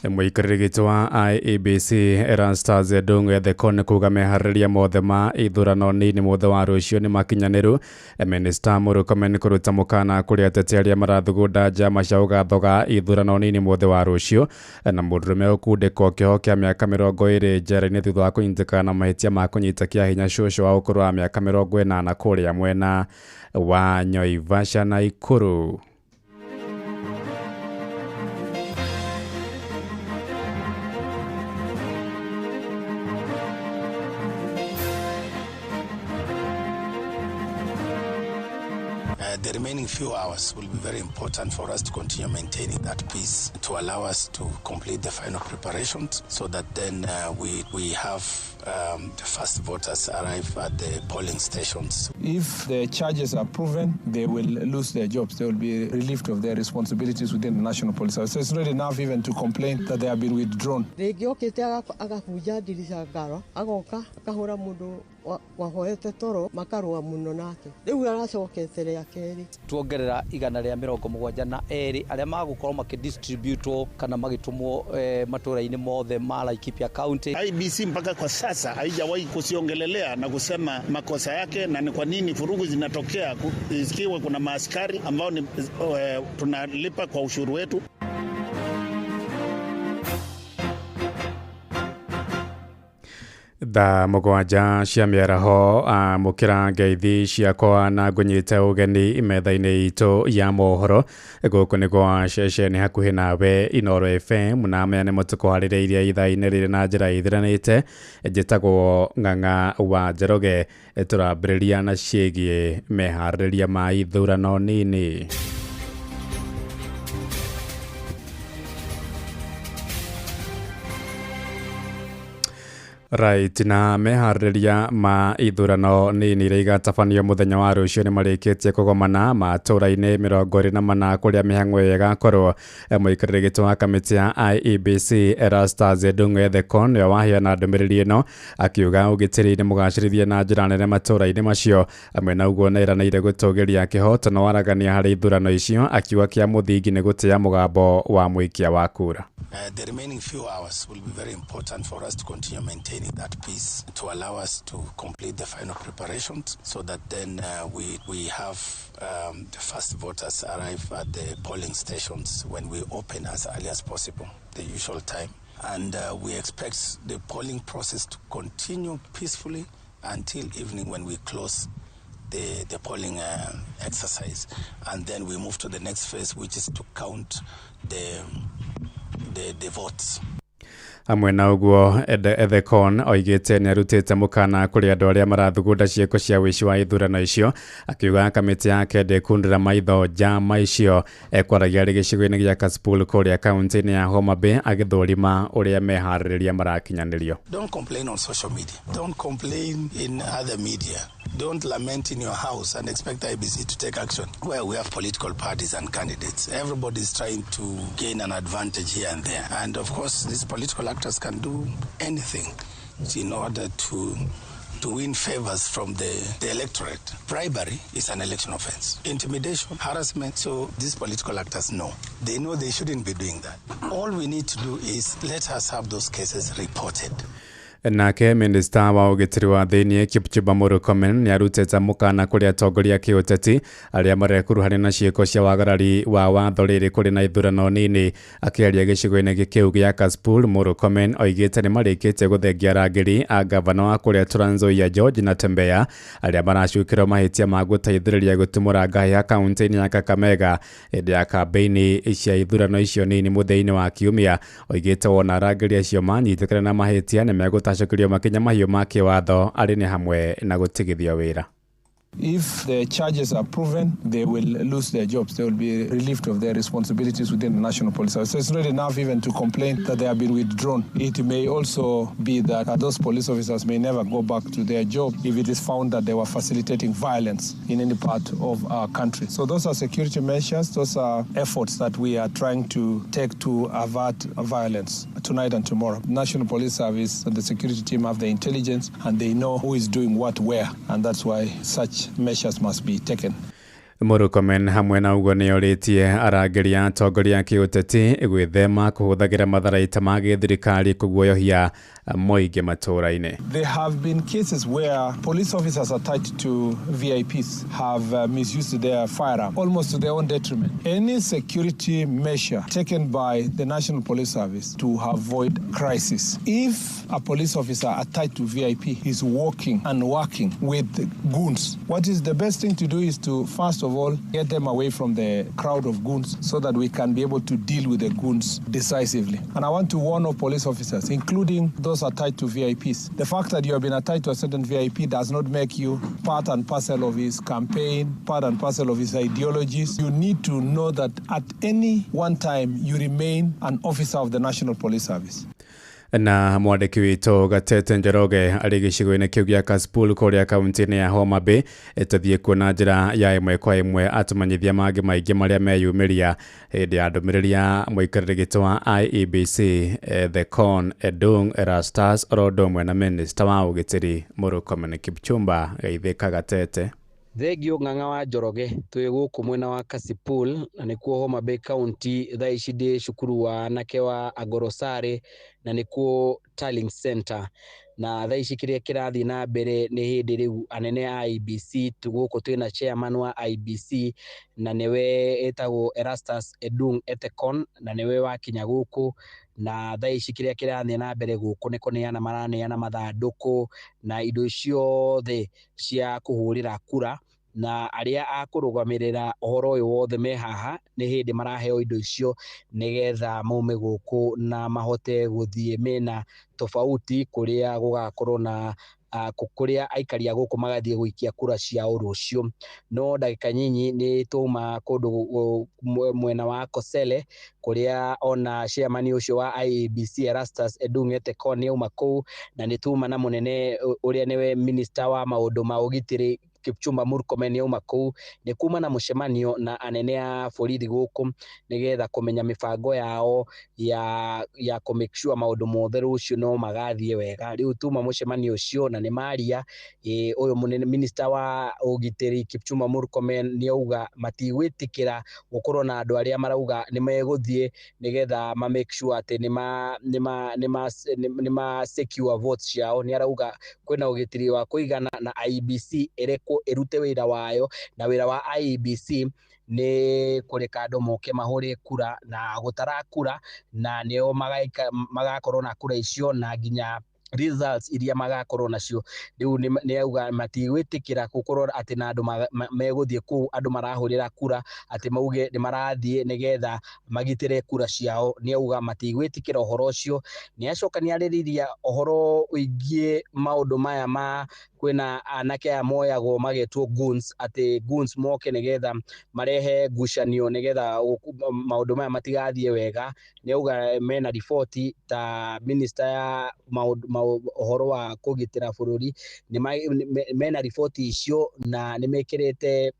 Mũikarĩri gĩtĩ wa IEBC Erastus Ndung'u Ethekon kuga meharĩrĩria mothe ma ithurano nini mũthĩ wa rũciũ nĩ makinyanĩru. Minista Murkomen kũruta mũkana kũrĩ ateti arĩa marathugunda njama cia gũgathoga ithurano nini mũthĩ wa rũciũ. Na mũndũrũme ũkundĩkwo kĩoho kĩa mĩaka 20 njera-inĩ thutha wa kũnyitĩkana na mahĩtia ma kũnyita kĩa hinya cũcũ wa ũkũrũ wa mĩaka 80 kũrĩa mwena wa Nyoivasha Nakuru. The remaining few hours will be very important for us to continue maintaining that peace, to allow us to complete the final preparations so that then we have the first voters arrive at the polling stations. If the charges are proven, they will lose their jobs. They will be relieved of their responsibilities within the National Police Service. So it's not enough even to complain that they have been withdrawn. Wahoete toro makarũa mũno nake rĩu aracokete rĩa kerĩ. Tuongerera 172 arĩa magũkorwo makĩdistributwo kana magĩtũmwo matũra-inĩ mothe ma Laikipia County. IBC mpaka kwa sasa haijawahi kusiongelelea na kusema makosa yake na ni kwa nini furugu zinatokea, ikiwa kuna maaskari ambao ni tunalipa kwa ushuru wetu. Thaa mũgwanja cia mĩaraho amũkĩra ngeithi ciakwa na ngũnyite ũgeni metha-inĩ itũ ya mohoro. Gũkũ nĩ gwa ceceni hakuhĩ nawe Inooro FM, na maya nĩmo tũkũharĩrĩirie ithaa-inĩ rĩrĩ na njĩra ithiranĩte. Njĩtagwo Ng'ang'a wa Njoroge. Tũrambĩrĩria na ciĩgiĩ meharĩrĩria ma ithurano nini. Right, na meharĩrĩria ma ithurano nini iria igatabanio mũthenya wa rũciũ nĩ marĩkĩtie kũgomana matũra-inĩ 24 kũrĩa mĩhang'o ĩyo ĩgakorwo. Mũikarĩri gĩtĩ wa kamĩtĩ ya IEBC Erastus Ndung'u Ethekon nĩwe waheana ndũmĩrĩri ĩno akiuga ũgitĩri nĩ mũgacĩrithie na njĩra nene matũra-inĩ macio. Amwe na ũguo nĩeranĩire gũtũgĩria kĩhoto na waragania harĩ ithurano icio, akiuga kĩa mũthingi nĩ gũtĩa mũgambo wa mũikia wa kura. The remaining few hours will be very important for us to continue maintaining that peace, to allow us to complete the final preparations so that then we have the first voters arrive at the polling stations when we open as early as possible, the usual time. And we expect the polling process to continue peacefully until evening when we close the polling exercise. And then we move to the next phase, which is to count the votes. Amwe na ũguo Ethekon oigĩte nĩ arutĩte mũkana kũrĩ andũ arĩa marathugunda ciĩko cia ũici wa ithurano icio, akiuga kamĩtĩ yake ndĩkundĩra maitho njama icio. Ekwaragia arĩ gĩcigo-inĩ gĩa Kasipul kũrĩa kaunti-inĩ ya Homa Bay agĩthũrima ũrĩa meharĩrĩria marakinyanĩrio. Don't complain on social media. Don't complain in other media. Don't lament in your house and expect IBC to take action. Where we have political parties and candidates, everybody is trying to gain an advantage here and there. And of course, these political actors can do anything in order to win favors from the electorate. Bribery is an election offense. Intimidation, harassment. So these political actors know. They know they shouldn't be doing that. All we need to do is let us have those cases reported. Nake minista wa ũgitĩri wa thĩiniĩ Kipchumba Murkomen nĩarutĩte mũkana kũrĩ atongoria kĩũteti arĩa marekuruhania na ciĩko cia wagarari wa watho rĩrĩ kũrĩ na ithurano nini. Akĩaria gĩcigo-inĩ kĩu gĩa Kasipul, Murkomen oigĩte nĩmarĩkĩtie gũthengia arangĩri a gavana wa kũrĩa Trans Nzoia George Natembeya arĩa maracukĩrwo mahĩtia ma gũteithĩrĩria gũtumũra ngahĩha kaunti-inĩ ya Kakamega hĩndĩ ya kambĩini cia ithurano icio nini mũthenya-inĩ wa Kiumia. Oigĩte wona arangĩri acio manyitĩkana na mahĩtia nĩmegũtacũkĩrio makinya mahiũ ma kĩwatho arĩ nĩ hamwe na gũtigithio wĩra. If the charges are proven, they will lose their jobs. They will be relieved of their responsibilities within the National Police Service. So it's not enough even to complain that they have been withdrawn. It may also be that those police officers may never go back to their job if it is found that they were facilitating violence in any part of our country. So those are security measures. Those are efforts that we are trying to take to avert violence tonight and tomorrow. National Police Service and the security team have the intelligence and they know who is doing what where, and that's why such measures must be taken. Murkomen hamwe na ũguo nĩorĩtie arangĩri a atongoria a kĩũteti gwĩthema kũhũthagĩra matharaita ma gĩthirikari kũguoyohia mũingĩ matũũra-inĩ. There have been cases where police officers attached to VIPs have misused their firearm almost to their own detriment. Any security measure taken by the National Police Service to avoid crisis. If a police officer attached to VIP is walking and working with goons, what is the best thing to do is to first of all get them away from the crowd of goons so that we can be able to deal with the goons decisively. And I want to warn all police officers, including those attached to VIPs. The fact that you have been attached to a certain VIP does not make you part and parcel of his campaign, part and parcel of his ideologies. You need to know that at any one time you remain an officer of the National Police Service. Na mwandĩki witũ Gatete Njoroge arĩ gĩcigo-inĩ kĩu gĩa Kasipul kũrĩa kaunti-inĩ ya Homa Bay, tũthiĩ kuo na njĩra ya ĩmwe kwa ĩmwe atũmenyithia mangĩ maingĩ marĩa meyumĩria hĩndĩ ya ndũmĩrĩri ya mũikarĩri gĩtĩ wa IEBC Ethekon Edung Erastus oro ũndũ ũmwe na minista wa ũgitĩri Murkomen Kipchumba. Geithĩka Gatete. Thengio Ng'ang'a wa Njoroge, twĩ gũkũ mwena wa Kasipul na nĩkuo Homa Bay County. Thaa ici ndĩ cukuru wa anake wa Agorosare na nĩkuo Tallying Center, na thaa ici kĩrĩa kĩrathiĩ na mbere nĩ hĩndĩ rĩu anene a IEBC, gũkũ twĩna chairman wa IEBC na nĩwe ĩtagwo Erastus Edung Ethekon, na nĩwe wakinya gũkũ. Na thaa ici kĩrĩa kĩrathiĩ na mbere gũkũ nĩ kũneana maraneana mathandũkũ na indo ciothe cia kũhũrĩra kura, na arĩa a kũrũgamĩrĩra ũhoro ũyũ wothe me haha nĩ hĩndĩ maraheo indo icio nĩgetha maume gũkũ na mahote gũthiĩ mena tofauti kũrĩa gũgakorwo na kũrĩa aikari a gũkũ magathiĩ gũikia kura ciao rũciũ. No ndagĩka nyinyi nĩ twauma kũndũ mwena wa Kosele kũrĩa ona chairman ũcio wa IEBC Erastus Edung Ethekon nĩ auma kũu, na nĩ tuma na mũnene ũrĩa nĩwe minister wa maũndũ ma ũgitĩri Kipchumba Murkomen nĩ auma kũu. Nĩ kuma na mũcemanio na anene a borithi gũkũ nĩgetha kũmenya mĩbango yao ya kũ make sure maũndũ mothe rũciũ no magathiĩ wega. Rĩu tuma mũcemanio ũcio na nĩ maria ũyũ mũnene minister wa ũgitĩri Kipchumba Murkomen nĩ auga matigwĩtĩkĩra gũkorwo na andũ arĩa marauga nĩ megũthiĩ nĩgetha ma make sure atĩ nĩ ma secure votes ciao. Nĩ arauga kwĩna ũgitĩri wa kũigana na IEBC ĩrekwo ĩrute wĩra wayo, na wĩra wa IEBC nĩ kũreka andũ moke mahũre kura na gũtara kura, na nĩo magakorwo na kura icio na nginya results iria magakorwo nacio. Rĩu nĩ auga matigwĩtĩkĩra gũkorwo atĩ na andũ megũthiĩ kũu andũ marahũrĩra kura atĩ mauge nĩ marathiĩ nĩgetha magitĩre kura ciao. Nĩ auga matigwĩtĩkĩra ũhoro ũcio. Nĩ acoka nĩ arĩrĩria ũhoro wĩgiĩ maũndũ maya ma kwĩna anake aya moyagwo magetwo goons, atĩ goons moke nĩgetha marehe ngucanio nĩgetha maũndũ maya matigathiĩ wega. Nĩ auga mena riboti ta minister ya maũndũ ũhoro wa kũgitĩra bũrũri mena riboti icio na nĩ mekĩrĩte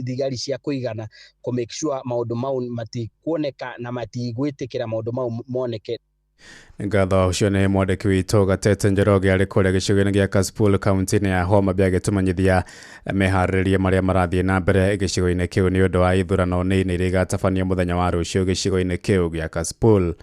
thigari cia kũigana kũ make sure maũndũ mau matikuoneka na matigwĩtĩkĩra maũndũ mau moneke. Ngatho. Ũcio nĩ mwandĩki witũ Gatete Njoroge arĩ kũrĩa gĩcigo-inĩ gĩa Kasipul kaunti-inĩ ya Homa Bay agĩtũmenyithia meharĩrĩria marĩa marathiĩ na mbere gĩcigo-inĩ kĩu nĩ ũndũ wa ithurano nini iria igatabanio mũthenya wa rũciũ gĩcigo-inĩ kĩu gĩa Kasipul.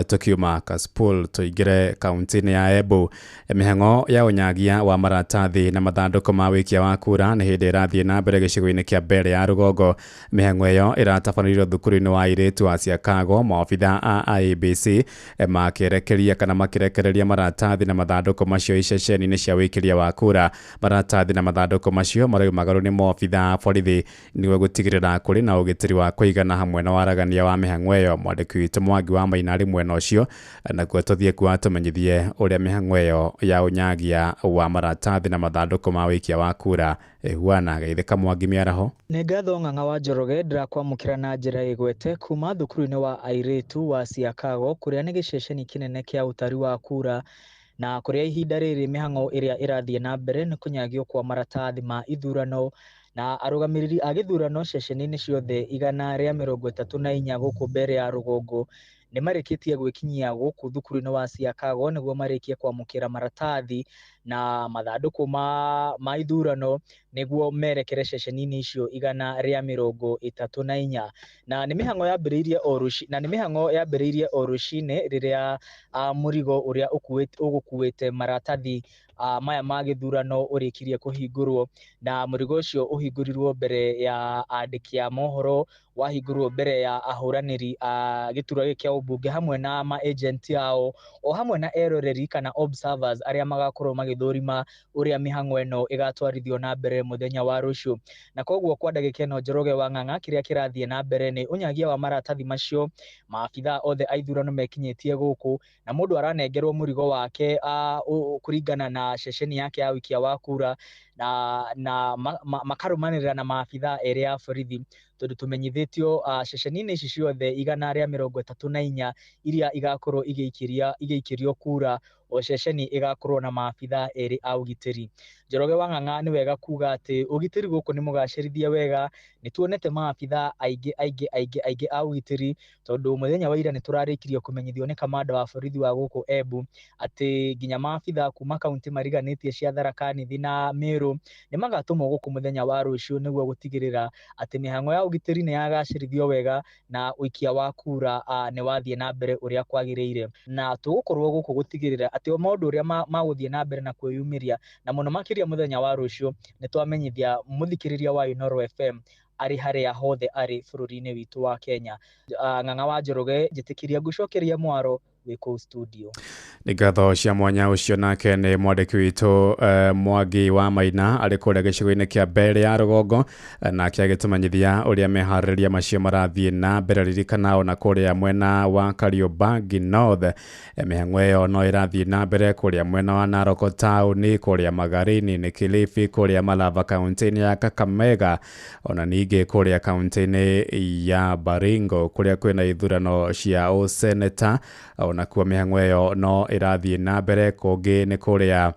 Tukiuma Kasipul tũingĩre kaunti-inĩ ya Embu. Mĩhang'o ya ũnyagia wa maratathi na mathandũkũ ma wĩikia wa kura nĩ hĩndĩ ĩrathiĩ na mbere gĩcigo-inĩ kĩa Mbere ya Rũgongo. Mĩhang'o ĩyo ĩratabanĩrio thukuru-inĩ wa airĩtu wa Siakago, maobitha a IEBC makĩrekeria kana makĩrekereria maratathi na mathandũkũ macio iceceni-inĩ cia wĩikĩria wa kura. Maratathi na mathandũkũ macio maraumagario nĩ maobitha a borithi nĩguo gũtigĩrĩra kũrĩ na ũgitĩri wa kũigana hamwe na waragania wa mĩhang'o ĩyo. Mwandĩki witũ Mwangi wa Maina arĩ mwena ũcio, nakuo tũthiĩ kuo atũmenyithie ũrĩa mĩhang'o ĩyo ya ũnyagia wa maratathi na mathandũkũ ma wĩikia wa kura ĩhuana. Geithĩka Mwangi mĩaraho. Nĩ ngatho Ng'ang'a wa Njoroge, ndĩrakwamũkĩra na njĩra ĩgwete kuma thukuru-inĩ wa airĩtu wa Siakago kũrĩa nĩ gĩceceni kĩnene kĩa ũtari wa kura, na kũrĩa ihinda rĩrĩ mĩhang'o ĩrĩa ĩrathiĩ na mbere nĩ kũnyagio kwa maratathi ma ithurano, na arũgamĩrĩri a gĩthurano ceceni-inĩ ciothe 134 gũkũ Mbere ya Rũgongo. Nĩ Nĩ marĩkĩtie gwĩkinyia gũkũ thukuru-inĩ wa Siakago nĩguo marĩkie kwamũkĩra maratathi na mathandũkũ ma ithurano nĩguo merekere ceceni-inĩ icio 134. Na nĩ mĩhang'o yambĩrĩirie o rũci na nĩ mĩhang'o yambĩrĩirie o rũcinĩ rĩrĩa mũrigo ũrĩa ũgũkuĩte maratathi maya ma gĩthurano ũrĩkirie kũhingũrwo, na mũrigo ũcio ũhingũrirwo mbere ya andĩki a mohoro, wahingũrwo mbere ya ahũranĩri a gĩturwa gĩkĩ kĩa ũmbunge hamwe na ma agent ao, o hamwe na eroreri kana observers arĩa magakorwo magĩthũrima ũrĩa mĩhang'o ĩno ĩgatwarithio na mbere mũthenya wa rũciũ. Na koguo kwa ndagĩka ĩno Njoroge wa Ng'ang'a, kĩrĩa kĩrathiĩ na mbere nĩ ũnyagia wa maratathi macio. Maabithaa othe a ithurano mekinyĩtie gũkũ na mũndũ aranengerwo mũrigo wake kũringana na ceceni yake ya ũikia wa kura, na makarũmanĩrĩra na maabithaa erĩ a borithi, tondũ tũmenyithĩtio ceceni-inĩ ici ciothe 134 iria igakorwo igĩikĩrio kura, o ceceni ĩgakorwo na maabithaa erĩ a ũgitĩri. Njoroge wa Ng'ang'a, nĩ wega kuga atĩ ũgitĩri gũkũ nĩ mũgacĩrithie wega. Nĩ tuonete maabithaa aingĩ aingĩ aingĩ aingĩ a ũgitĩri, tondũ mũthenya wa ira nĩ tũrarĩkirie kũmenyithio nĩ kamanda wa borithi wa gũkũ Embu atĩ nginya maabithaa kuma kaunti mariganĩtie cia Tharaka Nithi na Meru nĩ magatũmwo gũkũ mũthenya wa rũciũ nĩguo gũtigĩrĩra atĩ mĩhang'o ya ũgitĩri nĩ yagacĩrithio wega na ũikia wa kura nĩ wathiĩ na mbere ũrĩa kwagĩrĩire. Na tũgũkorwo gũkũ gũtigĩrĩra atĩ o maũndũ ũrĩa magũthiĩ na mbere na kwĩyumĩria, na mũno makĩria mũthenya wa rũciũ nĩ twamenyithia mũthikĩrĩria wa Inooro FM arĩ harĩa hothe arĩ bũrũri-inĩ witũ wa Kenya. Ng'ang'a wa Njoroge, njĩtĩkĩria ngũcokeria mwaro wĩ kũu studio. Nĩ ngatho cia mwanya. Ũcio nake nĩ mwandĩki witũ Mwangi wa Maina arĩ kũrĩa gĩcigo-inĩ kĩa Mbere ya Rũgongo, nake agĩtũmenyithia ũrĩa meharĩrĩria macio marathiĩ na mbere. Ririkana ona kũrĩa mwena wa Kariobangi North mĩhang'o ĩyo no ĩrathiĩ na mbere, kũrĩa mwena wa Narok taũni, kũrĩa Magarini nĩ Kilifi, kũrĩa Malava kaunti-inĩ ya Kakamega, ona ningĩ kũrĩa kaunti-inĩ ya Baringo kũrĩa kwĩna ithurano cia ũseneta, ona kuo mĩhang'o ĩyo no ĩrathiĩ na mbere. Kũngĩ nĩ kũrĩa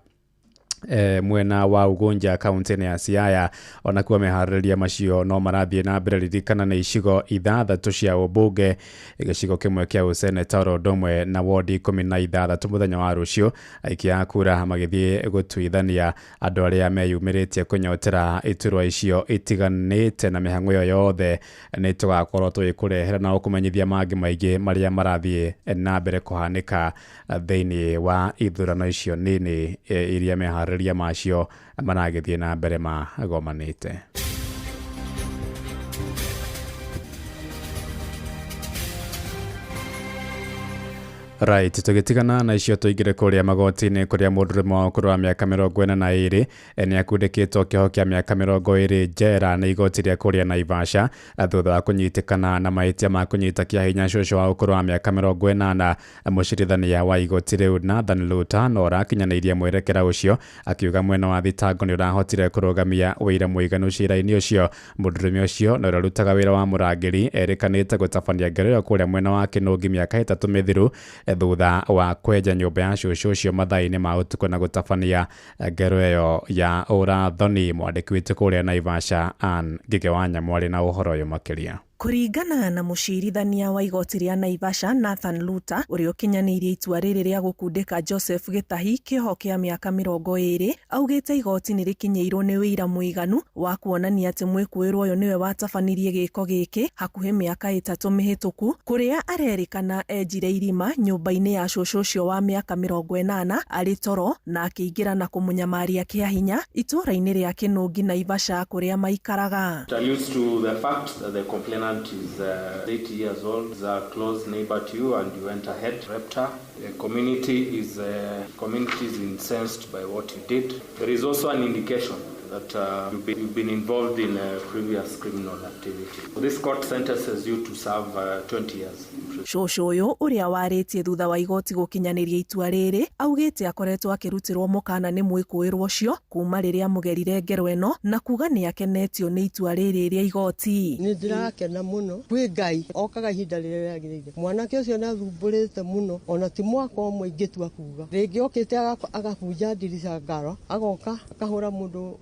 mwena wa Ugunja kaunti-inĩ ya Siaya, ona kuo meharĩrĩria macio no marathiĩ na mbere. Ririkana nĩ icigo 6 cia ũmbunge, gĩcigo kĩmwe kĩa ũseneta, oro ũndũ ũmwe na wodi 16. Mũthenya wa rũciũ aikia a kura magĩthiĩ gũtuithania andũ arĩa meyumĩrĩtie kũnyotera iturwa icio itiganĩte, na mĩhang'o ĩyo yothe nĩ tũgakorwo tũgĩkũrehera na gũkũmenyithia mangĩ maingĩ marĩa marathiĩ na mbere kũhanĩka thĩinĩ wa ithurano icio nini iria meharĩrĩria macio maragĩthiĩ na mbere magomanĩte. Right, tũgĩtigana na icio tũingĩre kũrĩa magoti-inĩ kũrĩa mũndũrũme wa ũkũrũ wa mĩaka 42 nĩ akundĩkĩtwo kĩoho kĩa mĩaka 20 njera nĩ igoti rĩa kũrĩa Naivasha thutha wa kũnyitĩkana na mahĩtia ma kũnyita kĩa hinya cũcũ wa ũkũrũ wa mĩaka 80. Mũcirithania wa igoti rĩu Nathan Luta no ũrakinyanĩirie mwerekera ũcio, akiuga mwena wa thitango nĩ ũrahotire kũrũgamia ũira mũiganu cira-inĩ ũcio. Mũndũrũme ũcio na ũrarutaga wĩra wa mũrangĩri erĩkanĩte gũtabania ngero ĩyo kũrĩa mwena wa Kĩnũngi mĩaka 3 mĩthiru thutha wa kwenja nyũmba ya cũcũ ũcio mathaa-inĩ ma ũtukũ na gũtabania ngero ĩyo ya ũrathoni. Mwandĩki witũ kũrĩa Naivasha Ann Ngĩge wa Nyamũ arĩ na ũhoro ũyũ makĩria. Kũringana na mũcirithania wa igoti rĩa Naivasha Nathan Luta, ũrĩa ũkinyanĩirie itua rĩrĩ rĩa gũkundĩka Joseph Gĩtahi kĩoho kĩa mĩaka 20, augĩte igoti nĩ rĩkinyĩirwo nĩ ũira mũiganu wa kuonania atĩ mwĩkũĩrwo ũyũ nĩwe watabanirie gĩko gĩkĩ hakuhĩ mĩaka 3 mĩhĩtũku, kũrĩa arerĩkana enjire irima nyũmba-inĩ ya cũcũ ũcio wa mĩaka 80 arĩ toro na akĩingĩra na kũmũnyamaria kĩa hinya itũũra-inĩ rĩa Kĩnũngi Naivasha kũrĩa maikaraga. It alludes to the fact that the complainant is 80 years old, is a close neighbor to you, and you went ahead, raped her. The community is incensed by what you did. There is also an indication that you've been involved in a previous criminal activity. This court sentences you to serve 20 years. Cũcũ ũyũ ũrĩa warĩtie thutha wa igoti gũkinyanĩria itua rĩrĩ augĩte akoretwo akĩrutĩrwo mũkana nĩ mwĩkũĩrwo ũcio kuma rĩrĩa mũgerire ngero ĩno, na kuga nĩ akenetio nĩ itua rĩrĩ rĩa igoti. Nĩ ndĩrakena mũno kwĩ Ngai okaga ihinda rĩrĩa rĩagĩrĩire. Mwanake ũcio nĩ athumbũrĩte mũno, ona ti mwaka ũmwe ingĩtua kuga. Rĩngĩ okĩte agabunja ndirica ngaro, agoka akahũra mũndũ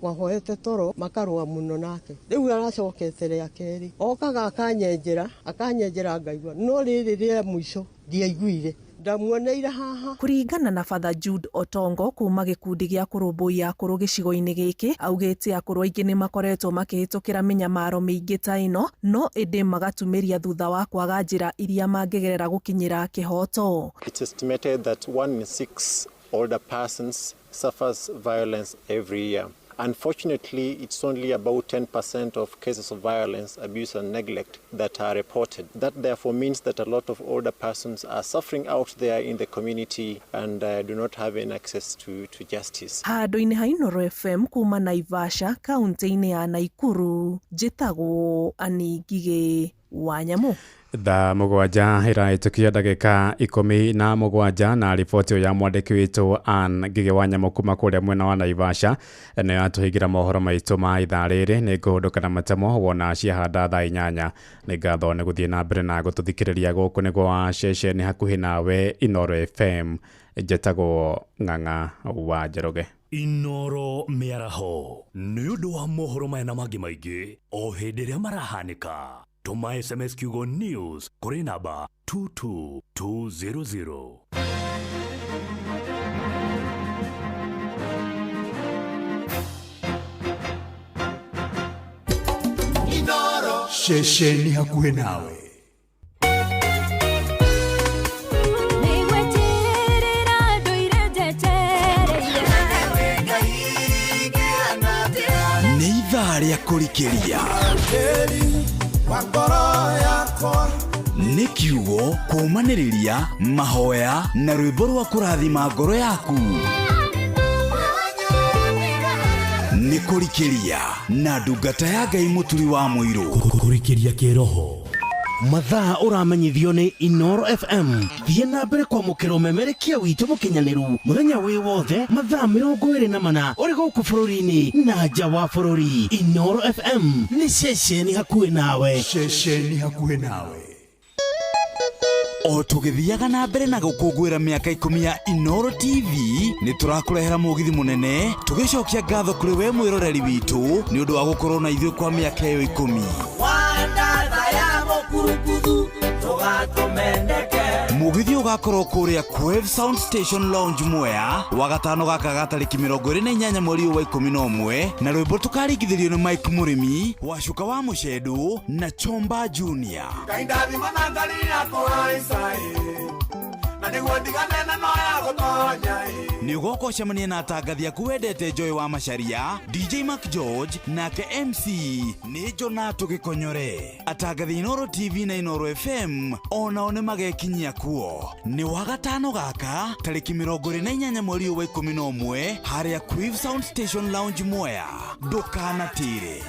Wahoete toro makarũa mũno nake. Rĩu aracokete rĩa kerĩ, okaga akanyenjera, akanyenjera ngaigua, no rĩrĩ rĩa mũico ndiaiguire, ndamuoneire haha. Kũringana na Father Jude Otongo kuma gĩkundi gĩa kũrũmbũiya akũrũ gĩcigo-inĩ gĩkĩ, augĩte akũrũ aingĩ nĩ makoretwo makĩhĩtũkĩra mĩnyamaro mĩingĩ ta ĩno, no ĩndĩ magatumĩria thutha wa kwaga njĩra iria mangĩgerera gũkinyĩra kĩhoto. It's estimated that 1 in 6 older persons suffers violence every year. Unfortunately, it's only about 10% of cases of violence, abuse and neglect that are reported. That therefore means that a lot of older persons are suffering out there in the community and do not have any access to justice. Handũ-inĩ ha Inooro FM kuma Naivasha, kaunti-inĩ ya Naikuru, njĩtagwo Annie Ngigĩ wa Nyamũ. Thaa 7 ĩrahĩtũkia ndagĩka 17 na riboti ĩyo ya mwandĩki witũ Ann Ngigĩ wa Nyamũ kuma kũrĩa mwena wa Naivasha nĩyo yatũhingĩra mohoro maitũ ma ithaa rĩrĩ. Nĩ ngũhũndũka na matemo wona ciahanda thaa 8. Nĩ ngatho nĩ gũthiĩ na mbere na gũtũthikĩrĩria gũkũ nĩguo wa ceceni hakuhĩ nawe Inooro FM. Njetagwo Ng'ang'a wa Njoroge. Inooro mĩaraho nĩ ũndũ wa mohoro maya na mangĩ maingĩ o hĩndĩ ĩrĩa marahanĩka. Tũma SMS kiugo news kũrĩ namba 22200. Inooro ceceni hakuhĩ nawe. Nĩ ithaa rĩa kũrikĩria, nĩ kiugo kũũmanĩrĩria, mahoya na rwĩmbo rwa kũrathima ngoro yaku. Nĩ kũrikĩria na ndungata ya Ngai Mũturi wa Mũirũ. Kũrikĩria kĩroho. Mathaa ũramenyithio nĩ Inooro FM. Thiĩ na mbere kwamũkĩra ũmemerekia witũ mũkinyanĩru mũthenya wĩ wothe mathaa 24 ũrĩ gũkũ bũrũri-inĩ na nja wa bũrũri. Inooro FM nĩ ceceni hakuhĩ nawe. Ceceni hakuhĩ nawe. O tũgĩthiaga na mbere na gũkũngũĩra mĩaka 10 ya Inooro TV, nĩ tũrakũrehera mũgithi mũnene tũgĩcokia ngatho kũrĩ we mwĩroreri witũ nĩ ũndũ wa gũkorwo na ithuĩ kwa mĩaka ĩyo 10. Mũgithi ũgakorwo kũrĩa Quave Sound Station Lounge Mwea wagatano gaka ga tarĩki 28 mweri wa 11, na rwĩmbo tũkaringithĩrio nĩ Mike Mũrĩmi, Wacuka wa Mũcendũ na Chomba Junior. Nĩ ũgoka ũcemanie na atangathi aku wendete Joy wa Macharia, DJ Mark George nake MC nĩ Jonato Gĩkonyore. Atangathi Inooro TV na Inooro FM onao nĩ magekinyia kuo. Nĩ wagatano gaka tarĩki 28 mweri wa 11 harĩa Quave Sound Station Lounge Mwea. Ndũkanatĩre.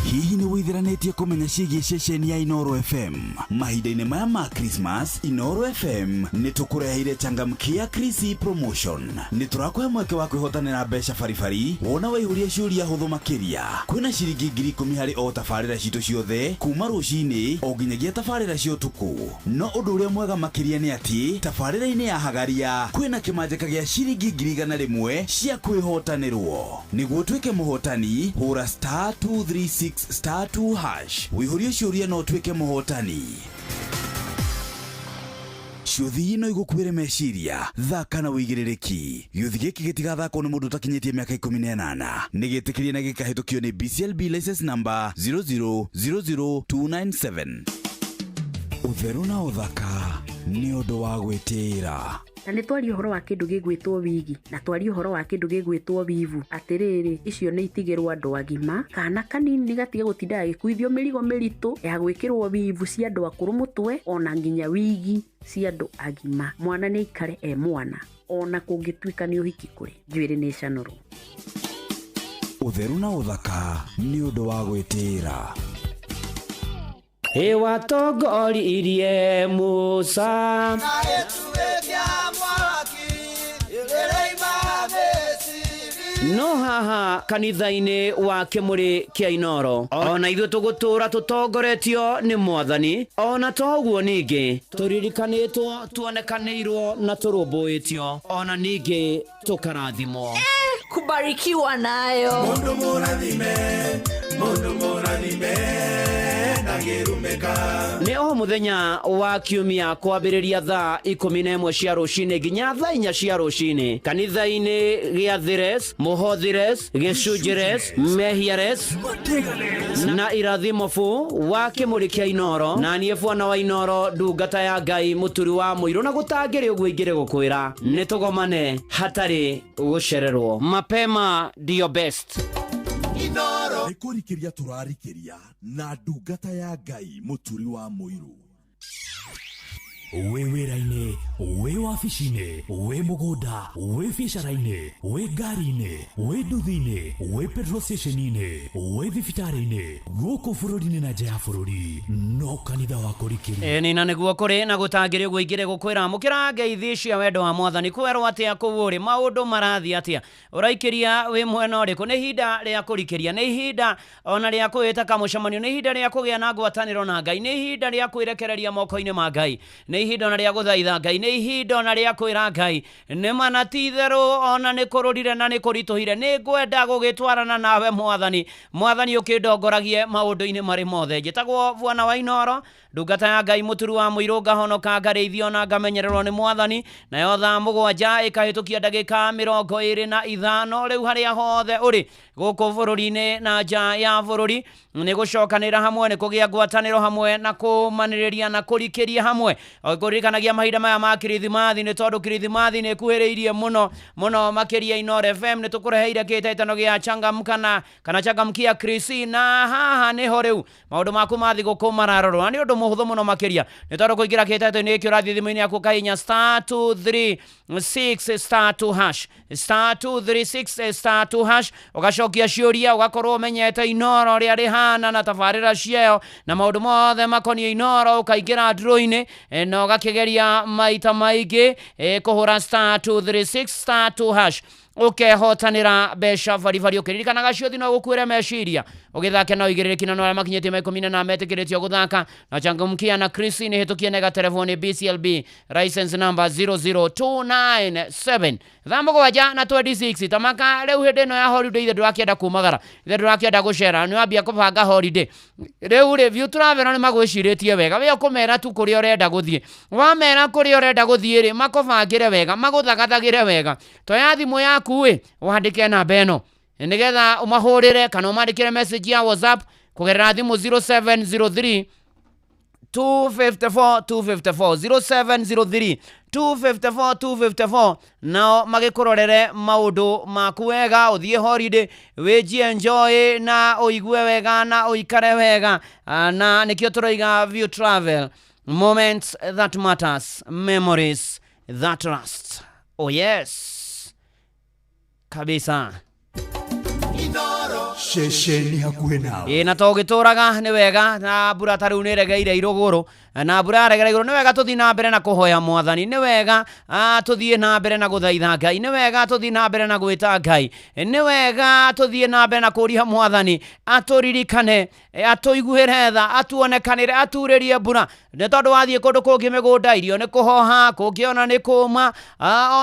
Hihi nĩ wĩthiranĩtie kũmenya ciĩgiĩ ceceni ya Inooro FM? Mahinda-inĩ maya ma Christmas, Inooro FM nĩ tũkũreheire changamkia Krisi promotion. Nĩ tũrakũhe mweke wa kwĩhotanĩra mbeca baribari wona waihũria ciũria hũthũ makĩria. Kwĩna ciringi 10,000 harĩ o tabarĩra citũ ciothe kuma rũcinĩ o nginyagia tabarĩra cia ũtukũ. No ũndũ ũrĩa mwega makĩria nĩ atĩ tabarĩra-inĩ ya Hagaria kwĩna kĩmanjĩka gĩa ciringi 100,000 cia kwĩhotanĩrwo. Nĩguo ũtuĩke mũhotani, hũra *236 *2# wĩihũrie ciũria no ũtuĩke mũhotani. Ciũthi no igũkuĩre meciria, thaka na wĩigĩrĩrĩki. Gĩũthi gĩkĩ gĩtigathakwo nĩ mũndũ ũtakinyĩtie mĩaka 18. Nĩ gĩtĩkĩrie na gĩkahĩtũkio nĩ BCLB license number 0000297. Ũtheru na ũthaka nĩ ũndũ wa gwĩtĩĩra. Na nĩ twarie ũhoro wa kĩndũ gĩgwĩtwo wigi, na twarie ũhoro wa kĩndũ gĩgwĩtwo wivu. Atĩrĩrĩ, icio nĩ itigĩrwo andũ agima, kana kanini gatige gũtinda gagĩkuithio mĩrigo mĩritũ ya gwĩkĩrwo wivu cia andũ akũrũ mũtwe, ona nginya wigi cia andũ agima. Mwana nĩ aikare e mwana, ona kũngĩtuĩka nĩ ũhiki kũrĩ njuĩrĩ nĩ ĩcanũrwo. Ũtheru na ũthaka nĩ ũndũ wa gwĩtĩĩra. Watongoririe Musa No haha kanitha-inĩ wa Kĩmũrĩ kĩa Inoro, ona ithuĩ tũgũtũũra tũtongoretio nĩ Mwathani, ona to ũguo ningĩ tũririkanĩtwo, tuonekanĩirwo na tũrũmbũĩtio, ona ningĩ tũkarathimwo. Kubarikiwa nayo. Mundu mũrathime, mundu mũrathime, ndangĩrumĩka. Nĩ o mũthenya wa kiumia kwambĩrĩria thaa 11 cia rũcinĩ nginya thaa 4 cia rũcinĩ kanitha-inĩ gĩa Thires, Mũhothires, Gĩcunjĩres, Mehiares na Irathimo fu wa Kĩmũrĩ kĩa Inoro, na niĩ bwana wa Inoro, ndungata ya Ngai, mũturi wa mũirũ, na gũtangĩrĩ ũguo ingĩrĩ gũkwĩra nĩ tũgomane hatarĩ gũcererwo. Mapema ndio best. Nĩ kũrikĩria tũrarikĩria na ndungata ya Ngai, mũturi wa mũirũ. Wĩ wĩra-inĩ, wĩ wabici-inĩ, wĩ mũgũnda, wĩ biacara-inĩ, wĩ ngari-inĩ, wĩ nduthi-inĩ, wĩ petrol station-inĩ, wĩ thibitarĩ-inĩ, gũkũ bũrũri-inĩ na nja ya bũrũri, no kanitha wa kũrikĩria. Ĩni na nĩguo kũrĩ na gũtangĩrĩ ũguo ingĩrĩ gũkwĩra mũkĩra ngeithi cia wendo wa Mwathani. Kwerwo atĩa kũu ũrĩ, maũndũ marathiĩ atĩa, ũraikĩria wĩ mwena ũrĩkũ? Nĩ ihinda rĩa kũrikĩria, nĩ ihinda ona rĩa kwĩĩta kamũcemanio, nĩ ihinda rĩa kũgĩa na ngwatanĩro na Ngai, nĩ ihinda rĩa kwĩrekereria moko-inĩ ma Ngai, nĩ ihinda ona rĩa gũthaitha Ngai, nĩ ihinda ona rĩa kwĩra Ngai nĩ mana ti itherũ, ona nĩ kũrũrire na nĩ kũritũhire, nĩ ngwenda gũgĩtwarana nawe Mwathani. Mwathani ũkĩndongoragie maũndũ-inĩ marĩ mothe. Njĩtagwo Bwana wa Inoro, ndungata ya Ngai, mũturu wa mũirũ, ngahonoka, ngarĩithio na ngamenyererwo nĩ Mwathani. Nayo thaa 7 ĩkahĩtũkia ndagĩka 25. Rĩu harĩa hothe ũrĩ gũkũ bũrũri-inĩ na nja ya bũrũri, nĩ gũcokanĩra hamwe, nĩ kũgĩa ngwatanĩro hamwe, na kũmanĩrĩria na kũrikĩria hamwe, kũririkanagia mahinda maya ma Kirithimathi, nĩ tondũ Kirithimathi nĩ ĩkuhĩrĩirie mũno mũno makĩria. Inoro FM nĩ tũkũreheire kĩhĩtahĩtano gĩa changamkana kana changamkia Krisi, na haha nĩho rĩu maũndũ maku ma thigũkũ mararorwo, na nĩ ũndũ mũhũthũ mũno makĩria, nĩ tondũ kũingĩra kĩhĩtahĩtano-inĩ gĩkĩ ũrathiĩ thimũ-inĩ yaku ũkahihinya *236 *2 hash, *236 *2 hash, ũgacokia ciũria, ũgakorwo ũmenyete Inoro rĩa rĩhana na tabarĩra ciayo na maũndũ mothe makoniĩ Inoro, ũkaingĩra draw-inĩ na ũgakĩgeria maita maingĩ kũhũra *236 *2 hash, ũkehotanĩra mbeca baribari. Ũkĩririkanaga ciothe no gũkuĩre meciria ũgĩthake na ũigĩrĩrĩki, na arĩa makinyĩtie ma 14 metĩkĩrĩtio gũthaka na changamkia na Chris. Nĩ hĩtũkie nega telefoni BCLB license number 00297. Thaa 7 na 26 tamaka. Rĩu hĩndĩ ĩno ya holiday ithe ndũrakĩenda kumagara, ithe ndũrakĩenda gũcera, nĩ wambia kũbanga holiday rĩu rĩ. View Travel nĩ magwĩcirĩtie wega, we ũkũmera tu kũrĩa ũrenda gũthiĩ. Wamera kũrĩa ũrenda gũthiĩ rĩ, makũbangĩre wega, magũthagathagĩre wega. Toya thimũ yaku ĩ, wandĩke namba ĩno nĩgetha ũmahũrĩre kana ũmandĩkĩre message ya WhatsApp kũgerera thimũ 0703 254 254, 0703 254 254, nao magĩkũrorere maũndũ maku wega, ũthiĩ holiday, wĩnjie enjoy na ũigue wega na ũikare wega. Na nĩkĩo tũroiga View Travel, moments that matters, memories that last. Oh yes, kabisa. Ceceni hakuhĩ nawe. Ĩ na to gĩtũraga nĩ wega, na mbura ta rĩu nĩ ĩregeire irũgũrũ, na mbura yaregera igũrũ, nĩ wega tũthiĩ na mbere na kũhoya Mwathani, nĩ wega tũthiĩ na mbere na gũthaitha Ngai, nĩ wega tũthiĩ na mbere na gwĩta Ngai, nĩ wega tũthiĩ na mbere na kũria Mwathani atũririkane, atũiguĩre tha, atuonekanĩre, aturĩrie mbura, nĩ tondũ wathiĩ kũndũ kũngĩ mĩgũnda irio nĩ kũhoha, kũngĩ ona nĩ kũma,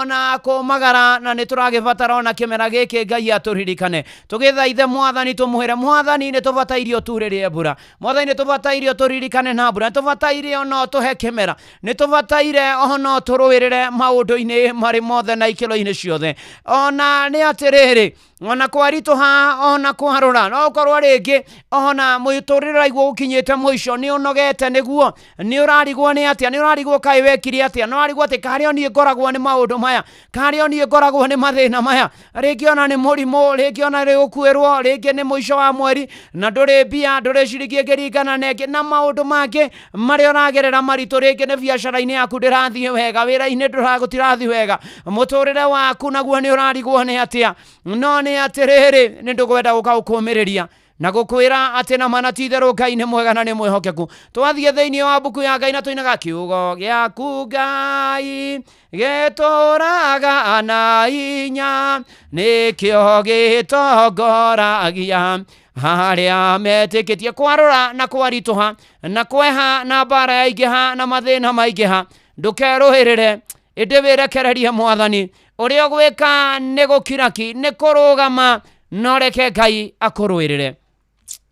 ona kũmagara, na nĩ tũragĩbatara ona kĩmera gĩkĩ Ngai atũririkane, tũgĩthaithe Mwathani, tũmwĩre Mwathani nĩ tũbataire ũturĩrie mbura, Mwathani nĩ tũbataire ũtũririkane na mbura, nĩ tũbataire ona ũtũhe kĩmera, nĩ tũbataire ona ũtũrũĩrĩre maũndũ-inĩ marĩ mothe na ikĩro-inĩ ciothe. Ona nĩ atĩrĩrĩ, ona kwaritũha, ona kwarũra, no ũkorwo rĩngĩ ona mũtũrĩre ũraigua ũkinyĩte mũico, nĩ ũnogete, nĩguo nĩ ũrarigwo nĩ atĩa, nĩ ũrarigwo kaĩ wekire atĩa, nĩ ũrarigwo atĩ karĩ o niĩ ngoragwo nĩ maũndũ maya, karĩ o niĩ ngoragwo nĩ mathĩna maya, rĩngĩ ona nĩ mũrimũ, rĩngĩ ona nĩ gũkuĩrwo, rĩngĩ nĩ mũico wa mweri na ndũrĩ mbia, ndũrĩ ciringi ĩngĩringana na ĩngĩ, na maũndũ mangĩ marĩa ũragerera maritũ, rĩngĩ nĩ biacara-inĩ yaku ndĩrathiĩ wega, wĩra-inĩ gũtirathiĩ wega, mũtũrĩre waku naguo nĩ ũrarigwo nĩ atĩa. No nĩ atĩrĩrĩ, nĩ ndũkwenda gũka gũkũmĩrĩria. Na gũkwĩra atĩ na mana ti itherũ Ngai nĩ mwega na nĩ mwĩhokeku. Twathiĩ thĩinĩ wa mbuku ya Ngai na tũinaga kiugo gĩaku Ngai gĩtũraga na hinya, nĩkĩo gĩtongoragia harĩa metĩkĩtie. Kwarora na kwaritũha na kweha na mbara yaingĩha na mathĩna maingĩha, ndũkerũhĩrĩre, ĩndĩ wĩrekererie Mwathani. Ũrĩa ũgwĩka nĩ gũkira ki, nĩ kũrũgama, no reke Ngai akũrũĩrĩre.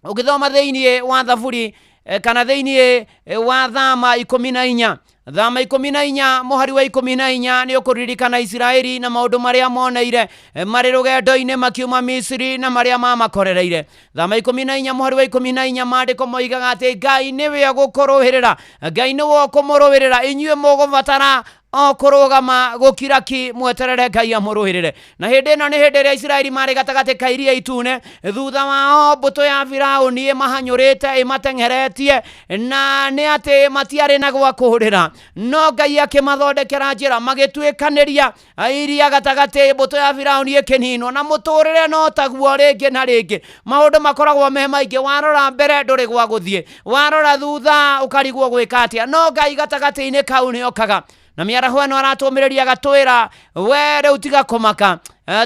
Ũgĩthoma thĩinĩ wa Thaburi kana thĩinĩ wa Thama 14, Thama 14 mũhari wa 14, nĩ ũkũririkana Isiraeli na maũndũ marĩa moneire marĩ rũgendo-inĩ makiuma Misiri na marĩa mamakorereire. Thama 14 mũhari wa 14, maandĩko moigaga atĩ Ngai nĩwe ũgũkũrũĩrĩra, Ngai nĩwe ũkũmũrũĩrĩra, inyuĩ mũgũbatara o kũrũgama gũkira ki mweterere Ngai amũrũĩrĩre. Na hĩndĩ ĩno nĩ hĩndĩ ĩrĩa Isiraeli marĩ gatagatĩ ka iria itune, thutha wao mbũtũ ya Firaũni ĩmahanyũrĩte ĩmateng'eretie, na nĩ atĩ matiarĩ na gwa kũhũrĩra, no Ngai akĩmathondekera njĩra, magĩtuĩkanĩria iria gatagatĩ, mbũtũ ya Firaũni ĩkĩninwo. Na mũtũrĩre no taguo rĩngĩ na rĩngĩ, maũndũ makoragwo me maingĩ, warora mbere ndũrĩ gwa gũthiĩ, warora thutha ũkarigwo gwĩka atĩa, no Ngai gatagatĩ-inĩ kau nĩ okaga. Na mĩaraho ĩno aratũmĩrĩria agatwĩra, we rĩu tiga kũmaka,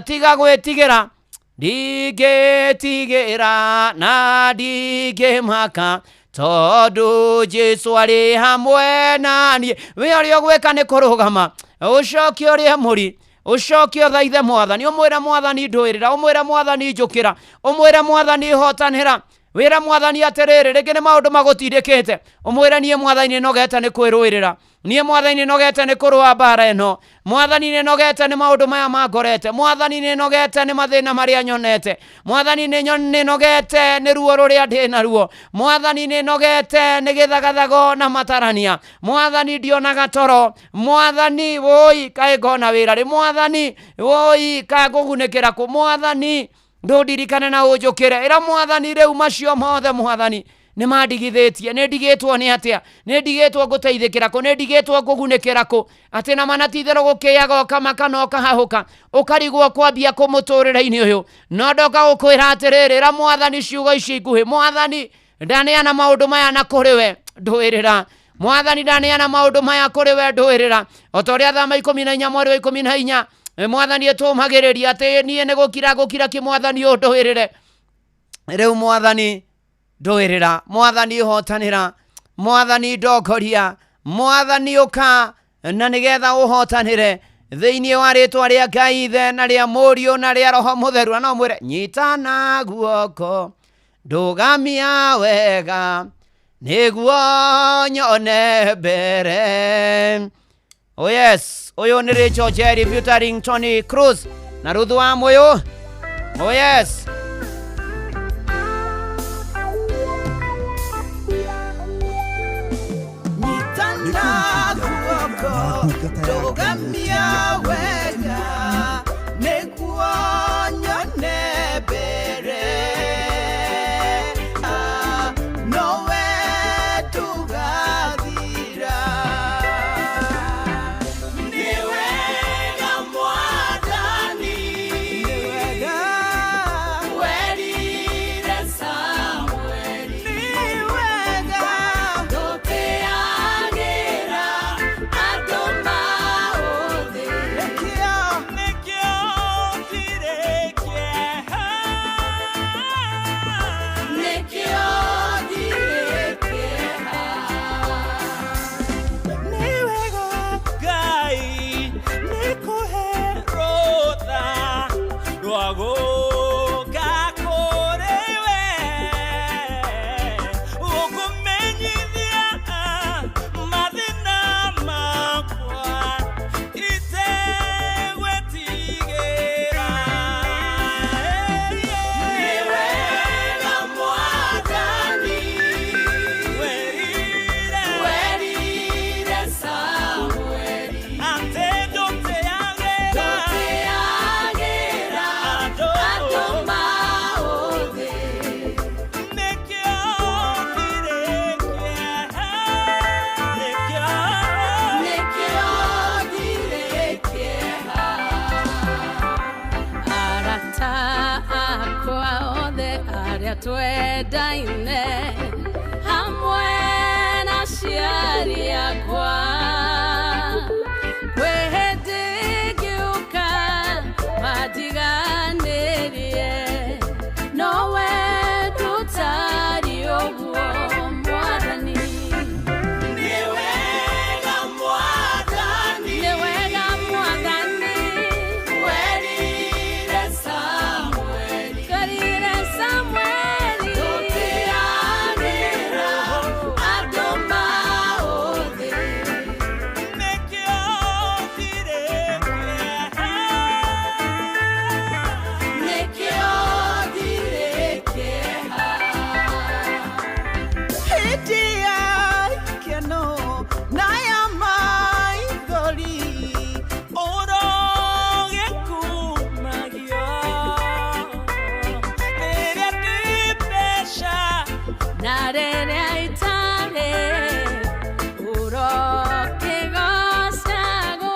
tiga gwĩtigĩra, ndingĩtigĩra na ndingĩmaka, tondũ Jesũ arĩ hamwe na niĩ. We ũrĩa ũgwĩka nĩ kũrũgama, ũcoke ũrĩe mũri, ũcoke ũthaithe Mwathani, ũmwĩre Mwathani ndũĩrĩra, ũmwĩre Mwathani njũkĩra, ũmwĩre Mwathani hotanĩra, wĩre Mwathani atĩrĩrĩ, rĩngĩ nĩ maũndũ magũtindĩkĩte, ũmwĩre niĩ Mwathani nĩnogete nĩ kwĩrũĩrĩra, niĩ Mwathani nĩnogete nĩ kũrũa mbara ĩno, Mwathani nĩnogete nĩ maũndũ maya mangorete, Mwathani nĩnogete nĩ mathĩna marĩa nyonete, Mwathani nĩnogete nĩ ruo rũrĩa ndĩ naruo, Mwathani nĩnogete nĩ gĩthagathago na matarania, Mwathani ndionaga toro, Mwathani woi kaĩ ngona wĩra rĩ, Mwathani woi kaĩ ngũgunĩkĩra kũ, Mwathani ndũndirikane na ũnjũkĩre. Ĩra Mwathani rĩu macio mothe Mwathani nĩ mandigithĩtie, nĩ ndigĩtwo nĩ atĩa, nĩ ndigĩtwo ngũteithĩkĩra kũ, nĩ ndigĩtwo ngũgunĩkĩra kũ, atĩ na mana ti itherũ gũkĩaga ũkamaka na ũkahahũka, ũkarigwo kwambia kũ mũtũrĩre-inĩ ũyũ. No ndoka gũkwĩra atĩrĩrĩ, ĩra Mwathani ciugo ici nguhĩ, Mwathani ndaneana maũndũ maya na kũrĩ we ndũĩrĩra, Mwathani ndaneana maũndũ maya kũrĩ we ndũĩrĩra. O ta ũrĩa Thama 14 mweri wa 14 Mwathani ĩtũmagĩrĩria atĩ niĩ nĩ gũkira gũkira kĩ, Mwathani ũndũĩrĩre. Rĩu Mwathani ndũĩrĩra, Mwathani hotanĩra, Mwathani ndongoria, Mwathani ũka na nĩgetha ũhotanĩre thĩinĩ wa rĩtwa rĩa Ngai Ithe na rĩa Mũriũ na rĩa Roho Mũtheru. Na no mwĩre nyitana guoko ndũgamia wega nĩguo nyone mbere. Oh yes, ũyũ nĩ Rachel Jerry featuring Tony Cruz na Ruth wa Muyu. Oh yes. Nyitana guoko ndũgamia wega nĩguo nyone mbere, nowe tũgathira. Nĩ wega Mwathani, werire Samueli, nĩ wega ndũteagĩra andũ maũthĩ, nĩkĩo ndirĩ kĩeha, nĩkĩo ndirĩ kĩeha. Nĩ wega Ngai nĩkũhe rũtha rwa gũka kũrĩ we, gũkũmenyithia mathĩna makwa itegwĩtigĩra. Nĩ wega Mwathani, werire Samueli, atĩ ndũteagĩra ndũteagĩra andũ maũthĩ, nĩkĩo ndirĩ kĩeha, nĩkĩo nĩkĩo ndirĩ kĩeha. Arata akwa othe arĩa Rĩrĩa twendaine hamwe na aciari akwa. Kwĩ hĩndĩ ngĩũka mandiganĩrie, nowe ndũtariĩ ũguo Mwathani. Nĩ wega Mwathani, Nĩ wega Mwathani, werire Samueli, werire Samueli, ndũteanĩra andũ maũthĩ. Nĩkĩo ndirĩ kĩeha, nĩkĩo ndirĩ kĩeha. Hĩndĩ ya ikeno na ya maithori ũrogĩkumagio rĩrĩa ndĩ mbeca na rĩrĩa itarĩ ũrokĩgocagwo.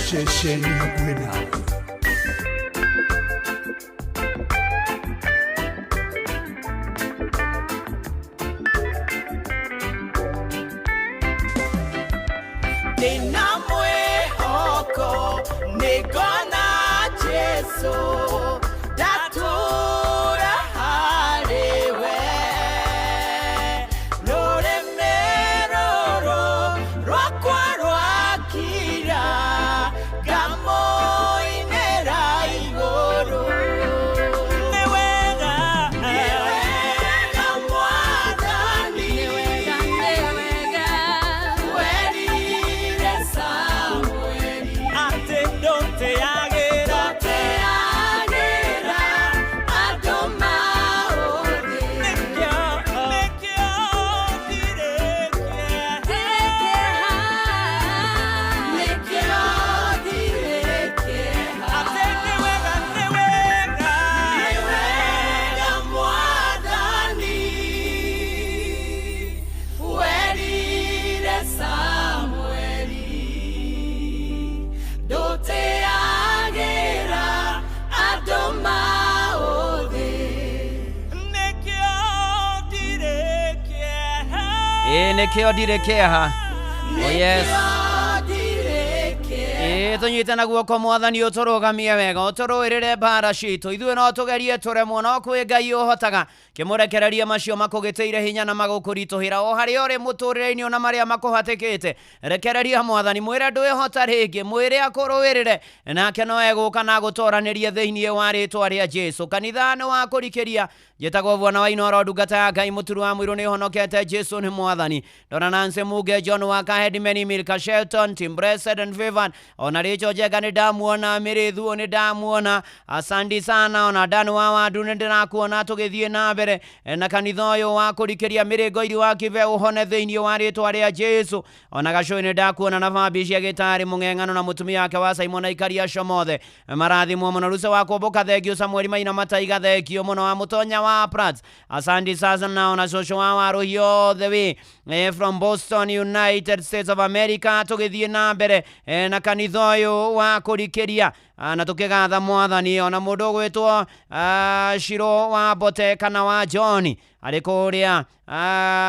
Ceceni hakuhĩ nawe. Ndĩna mwĩhoko nĩngona Jesũ ndatũra harĩ we. Rũrĩmĩ rũrũ rwakwa rwakira ngamũinĩra igũrũ. Nĩ wega, Nĩ wega Mwathani, Nĩ wega, nĩ wega, werire Samueli, atĩ ndũteagĩra, ndũteagĩra andũ maũthĩ. Nĩkĩo, nĩkĩo ndirĩ kĩeha, ndirĩ kĩeha, nĩkĩo ndirĩ kĩeha. Atĩ nĩ wega, nĩ wega, Nĩ wega Mwathani, werire Samueli, ndũteagĩra andũ maũthĩ. Nĩkĩo ndirĩ kĩeha, Ĩĩ nĩkĩo ndirĩ kĩeha. Oh yes. Nĩkĩo ndirĩ kĩeha. Ĩĩ tũnyite na guoko Mwathani ũtũrũgamie wega ũtũrũĩrĩre mbara citũ ithuĩ no tũgerie tũremwo no kwĩ Ngai ũhotaga kĩmũrekererie macio makũgĩtĩire hinya na magũkũritũhĩra o harĩa ũrĩ mũtũrĩre-inĩ ona marĩa makũhatĩkĩte rekereria Mwathani mwĩre ndwĩhota rĩngĩ mwĩre akũrũĩrĩre nake no egũka na agũtoranĩrie thĩinĩ wa rĩtwa rĩa Jesu. Kanitha nĩ wa kũrikĩria njĩtagwo Bwana wa Inooro ndungata ya Ngai mũturu wa mũirũ nĩ ũhonokete Jesu nĩ Mwathani. Ndona Nancy Muge John Waka Hedimeni Milka Shelton Tim Blessed and Favored ona Rachel Njega nĩ ndamuona Mĩrĩthuo nĩ ndamuona asandi sana ona Dan wa Wandu nĩ ndĩrakuona tũgĩthiĩ na mbere na kanitha ũyũ wa kũrikĩria mĩrĩngo iri wa kibe ũhone thĩinĩ wa rĩtwa rĩa Jesu. Ona Gacũĩ nĩ ndakuona na Fabi cia gĩtarĩ mũng'eng'ano na mũtumia wake wa Simon aikari acio mothe marathimwo mũno. Ruce wa kũmbũka thengio Samueli Maina Mataiga thengio mũno wa mũtonya wa Prats asandi sasa na ona cũcũ wa Waruhio the way from Boston United States of America tũgĩthiĩ na mbere na kanitha ũyũ wa kũrikĩria na tũkĩgatha Mwathani. Ona mũndũ ũgwĩtwo Shiro wa Mbote kana wa John arĩ kũrĩa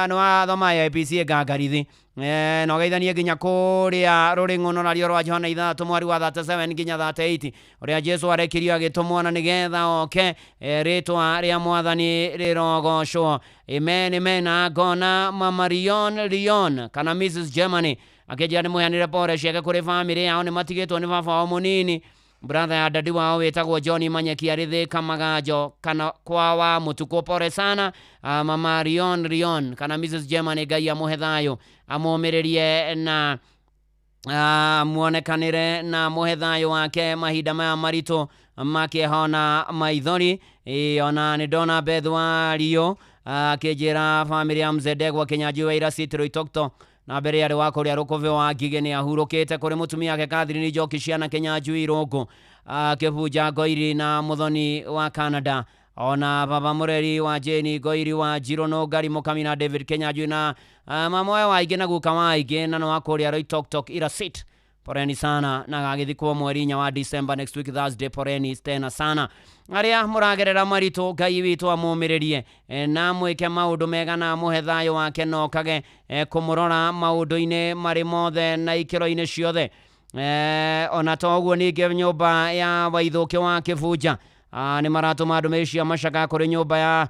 nĩ wathoma APC ngangarithi na ũgeithanie nginya kũrĩa rũrĩng'ũno nario rwa Johana 6 mweri wa 37 nginya 38 ũrĩa Jesu arekirio agĩtũmwo na nĩgetha oke rĩtwa rĩa Mwathani rĩrogocwo. Amen, amen. Ngona Mama Rion Rion kana Mrs Germany akĩnjĩra nĩ mũheanĩre pore ciake kũrĩ bamĩrĩ yao nĩ matigĩtwo nĩ baba wao mũnini brother ya dadi wao wĩtagwo John Manyeki arĩ Thĩka Maganjo kana kwa wa Mũtukũ. Pore sana Mama Rion Rion kana Mrs Germany Ngai amũhe thayũ amũmĩrĩrie na muonekanĩre na mũhe thayũ wake mahinda maya maritũ makĩeha na maithori. Ona nĩ ndona Beth wa Rio akĩnjĩra bamĩrĩ ya Mzee Ndegwa Kĩnyanjui wa Ira City Roitokto na mbere yarĩ wa kũrĩa rũkũbĩ wa Ngigĩ nĩ ahurũkĩte kũrĩ mũtumia wake Catherine Njoki ciana Kĩnyanjui Irũngũ akĩbunja Ngoiri na Mũthoni wa Canada. Ona baba mũreri wa Jane Ngoiri wa Njirũ Nũngari Mũkami na David Kenyanjui na mamoe wa aingĩ na guka wa aingĩ na nĩ wa kũrĩa Loitoktok Irasit. Poreni sana na gagĩthikwo mweri 4 wa December, next week Thursday. Poreni tena sana arĩa mũragerera maritũ. Ngai witũ amũmĩrĩrie na mwĩke maũndũ mega na amũhe thayũ wake na okage kũmũrora maũndũ-inĩ marĩ mothe na ikĩro-inĩ ciothe. Ona to ũguo, ningĩ nyũmba ya Waithũkĩ wa Kĩbunja nĩ maratũma ndũmĩrĩri cia macaka kũrĩ nyũmba ya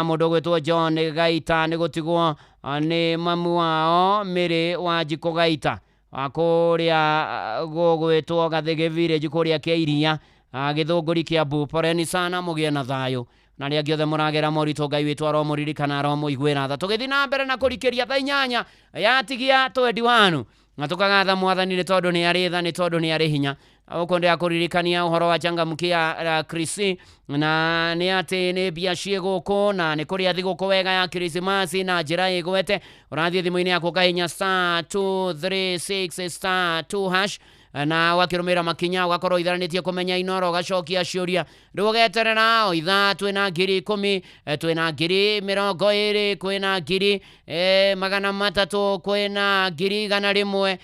mũndũ ũgwĩtwo John Gaita nĩ gũtigwo nĩ mamu wao Mĩrĩ wa Njikũ Gaita wa kũrĩa gũgwĩtwo Gathĩgĩ Village kũrĩa Kĩiria, Gĩthũngũri, Kĩambu. Poreni sana, mũgĩe na thayũ na arĩa angĩ othe mũragera moritũ. Ngai witũ aromũririkana, aromũiguĩra tha. Tũgĩthiĩ na mbere na kũrikĩria thaa 8 yatigia 21 na tũkagatha Mwathani nĩ tondũ nĩ arĩ tha, nĩ tondũ nĩ arĩ hinya. Gũkũ ndĩrakũririkania ũhoro wa Changamkia Krisi na nĩ atĩ nĩ mbia ciĩ gũkũ na nĩ kũrĩa thigũkũ wega ya Krisimasi na njĩra ĩgwete. Ũrathiĩ thimũ-inĩ yaku ũkahinya *236*2# na ũgakĩrũmĩrĩra makinya, ũgakorwo itharanĩtie kũmenya Inoro, ũgacokia ciũria. Rĩu ũgeterera o ithaa, twĩna 10,000, twĩna 20,000, kwĩna 300,000, kwĩna 100,000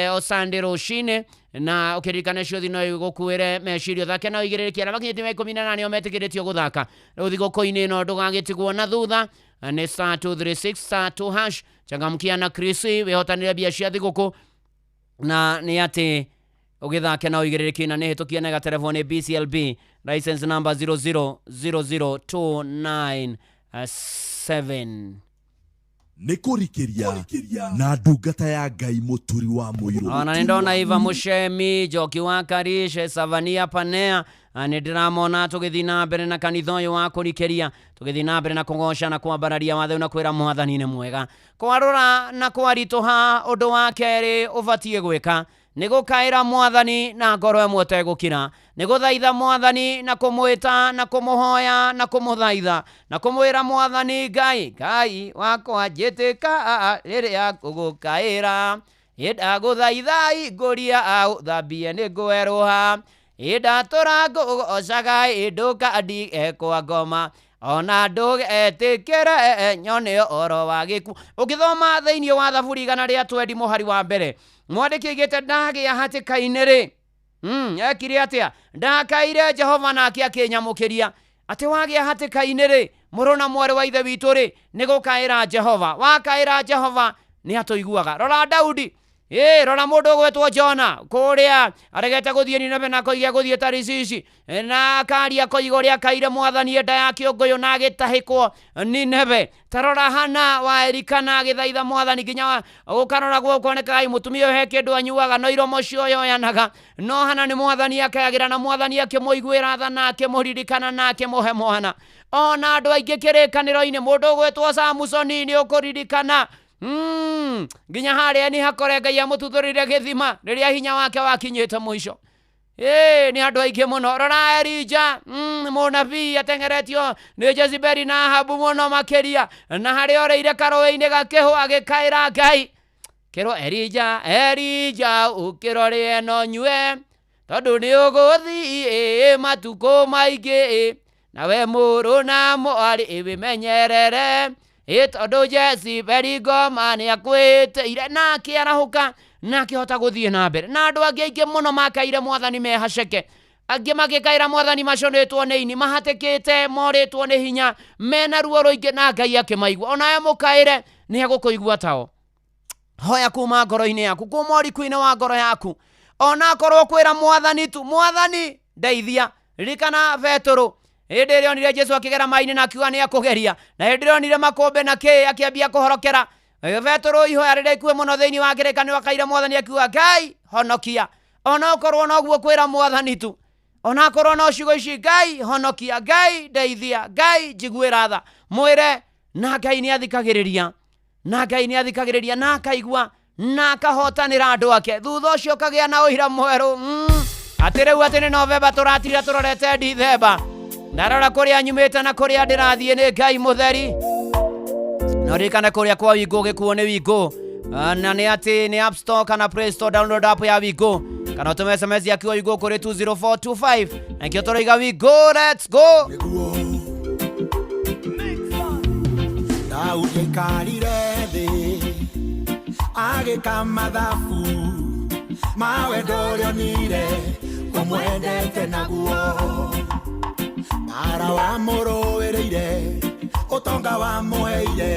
o Sunday rũcinĩ. Na ũkĩririkana ciũthi no igũkuĩre meciria ũthake na ũigĩrĩrĩki. Arĩa makinyĩtie mĩaka 18 o metĩkĩrĩtio gũthaka rĩu thigũkũ-inĩ ĩno, ndũgagĩtigwo na thutha. Nĩ *236*2#. Changamkia na Krisi wĩhotanĩre mbia cia thigũkũ na nĩ atĩ ũgĩthake na ũigĩrĩrĩki na nĩ hĩtũkie na gaterebo nĩ BCLB license number 0000297. Nĩ kũrikĩria na ndungata ya Ngai Mũturi wa Mũirũ. Ona nĩ ndona Iva Mũcemi, Njoki wa Karishe, Savania Panea, nĩ ndĩramona tũgĩthiĩ na mbere na kanitha ũyũ wa kũrikĩria, tũgĩthiĩ na mbere na kũgoca na kwambararia watho na kwĩra Mwathani nĩ mwega. Kwarũra na kwaritũha, ũndũ wa kerĩ ũbatiĩ gwĩka nĩ gũkaĩra Mwathani na ngoro ĩmwe ũtegũkira, nĩ gũthaitha Mwathani na kũmwĩta na kũmũhoya na kũmũthaitha na kũmwĩra Mwathani Ngai, Ngai wakwa, njĩtĩka rĩrĩa ngũgũkaĩra, ĩndagũthaitha ingũria ũthambie nĩ ngwerũha, ĩndatũra ngũgocaga, ĩndũka ndige kwa ngoma ona ndũgetĩkĩre nyone ũhoro wa gĩkuũ. Ũngĩthoma thĩinĩ wa Thaburi 120 mũhari wa mbere, mwandĩki aigĩte ndagĩa hatĩka-inĩ rĩ, ekire atĩa? Ndakaire Jehova nake akĩnyamũkĩria. Atĩ wagĩa hatĩka-inĩ rĩ, mũrũ na mwarĩ wa ithe witũ rĩ, nĩ gũkaĩra Jehova. Wakaĩra Jehova nĩ atũiguaga. Rora Daudi. Ĩ rora mũndũ ũgwĩtwo Jona kũrĩa aregete gũthiĩ Nineve na akoiga gũthiĩ Tarishishi na akaria akoiga ũrĩa akaire Mwathani nda ya kĩũngũyũ na agĩtahĩkwo Nineve. Ta rora Hana wa Elikana agĩthaitha Mwathani nginya ũkarora guoko onekaga mũtumia ũyũ he kĩndũ anyuaga no iromo cioyoyanaga, no Hana nĩ Mwathani akayagĩra na Mwathani akĩmũiguĩra tha na akĩmũririkana na akĩmũhe mwana. Ona andũ aingĩ kĩrĩkanĩro-inĩ, mũndũ ũgwĩtwo Samusoni nĩ ũkũririkana nginya harĩa nĩ hakore Ngai amũtuthũrĩire gĩthima rĩrĩa hinya wake wakinyĩte mũico. Ĩĩ, nĩ andũ aingĩ mũno. Rora Elija, mũnabii ateng'eretio nĩ Jezebeli na Ahabu mũno makĩria na harĩa orĩire karũĩ-inĩ gakĩhũ agĩkaĩra Ngai kĩrwo Elija, Elija, ũkĩrorĩe no nyue tondũ nĩ ũgũthiĩ matukũ maingĩ, nawe mũrũ na mwarĩ wĩmenyerere ĩ tondũ Jezebeli ngoma nĩ akwĩtĩire. Na akĩarahũka na akĩhota gũthiĩ na mbere. Na andũ angĩ aingĩ mũno makaire Mwathani mehaceke, angĩ magĩkaĩra Mwathani maconĩtwo nĩ ini, mahatĩkĩte, morĩtwo nĩ hinya, mena ruo rũingĩ, na Ngai akĩmaigua. Onawe mũkaĩre nĩ egũkũigua tao. Hoya kuma ngoro-inĩ yaku, kuma ũriku-inĩ wa ngoro yaku, ona akorwo kwĩra Mwathani tu, Mwathani ndeithia. Ririkana Betũrũ hĩndĩ ĩrĩa onire Jesu akĩgera maĩ-inĩ na akiuga nĩ akũgeria, na hĩndĩ ĩrĩa onire makũmbĩ na kĩ akĩambia kũhorokera. Betũrũ ihoya rĩrĩa ikuhĩ mũno thĩinĩ wa kĩrĩkanĩro akaire Mwathani akiuga, Ngai honokia. Ona okorwo noguo kwĩra Mwathani tu, ona akorwo no ciugo ici, Ngai honokia, Ngai ndeithia, Ngai njiguĩra tha, mwĩre na Ngai nĩ athikagĩrĩria, na Ngai nĩ athikagĩrĩria na akaigua na akahotanĩra andũ ake. Thutha ũcio ũkagĩa na ũira mwerũ atĩ rĩu atĩ nĩ Novemba tũratirira tũrorete Dithemba. Ndarora kũrĩa nyumĩte na kũrĩa ndĩrathiĩ nĩ Ngai mũtheri. Na ũririkane kũrĩa kwa Wingo gĩkuo nĩ Wingo. Na nĩ atĩ nĩ App Store kana Play Store, download app ya Wingo kana ũtũme SMS ya kiugo Wingo kũrĩ 20425 na kĩo tũroiga Wingo, let's go. Daudi aikarire thĩ agĩka mathabu ma wendo ũrĩa onire ũmwendete naguo mara wamũrũĩrĩire ũtonga wamũheire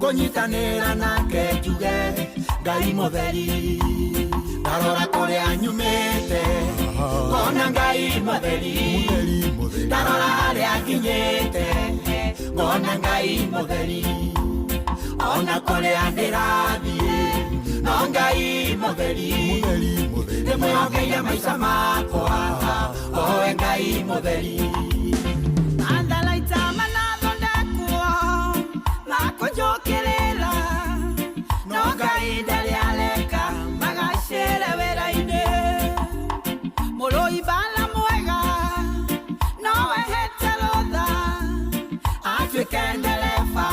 ngũnyitanĩra nake njuge Ngai mũtheri ndarora kũrĩa nyumĩte ngona Ngai mũtheri ndarora harĩa nginyĩte ngona Ngai mũtheri ona kũrĩa ndĩrathiĩ no Ngai mũtheri ndĩmwĩhokeire maica makwa owe Ngai mũtheri Andalaita manathondekwo makũnjũkĩrĩra no Ngai ndarĩ areka magacĩre wĩra-inĩ mũrũi mbara mwega no ehete rũtha atuĩke ndereba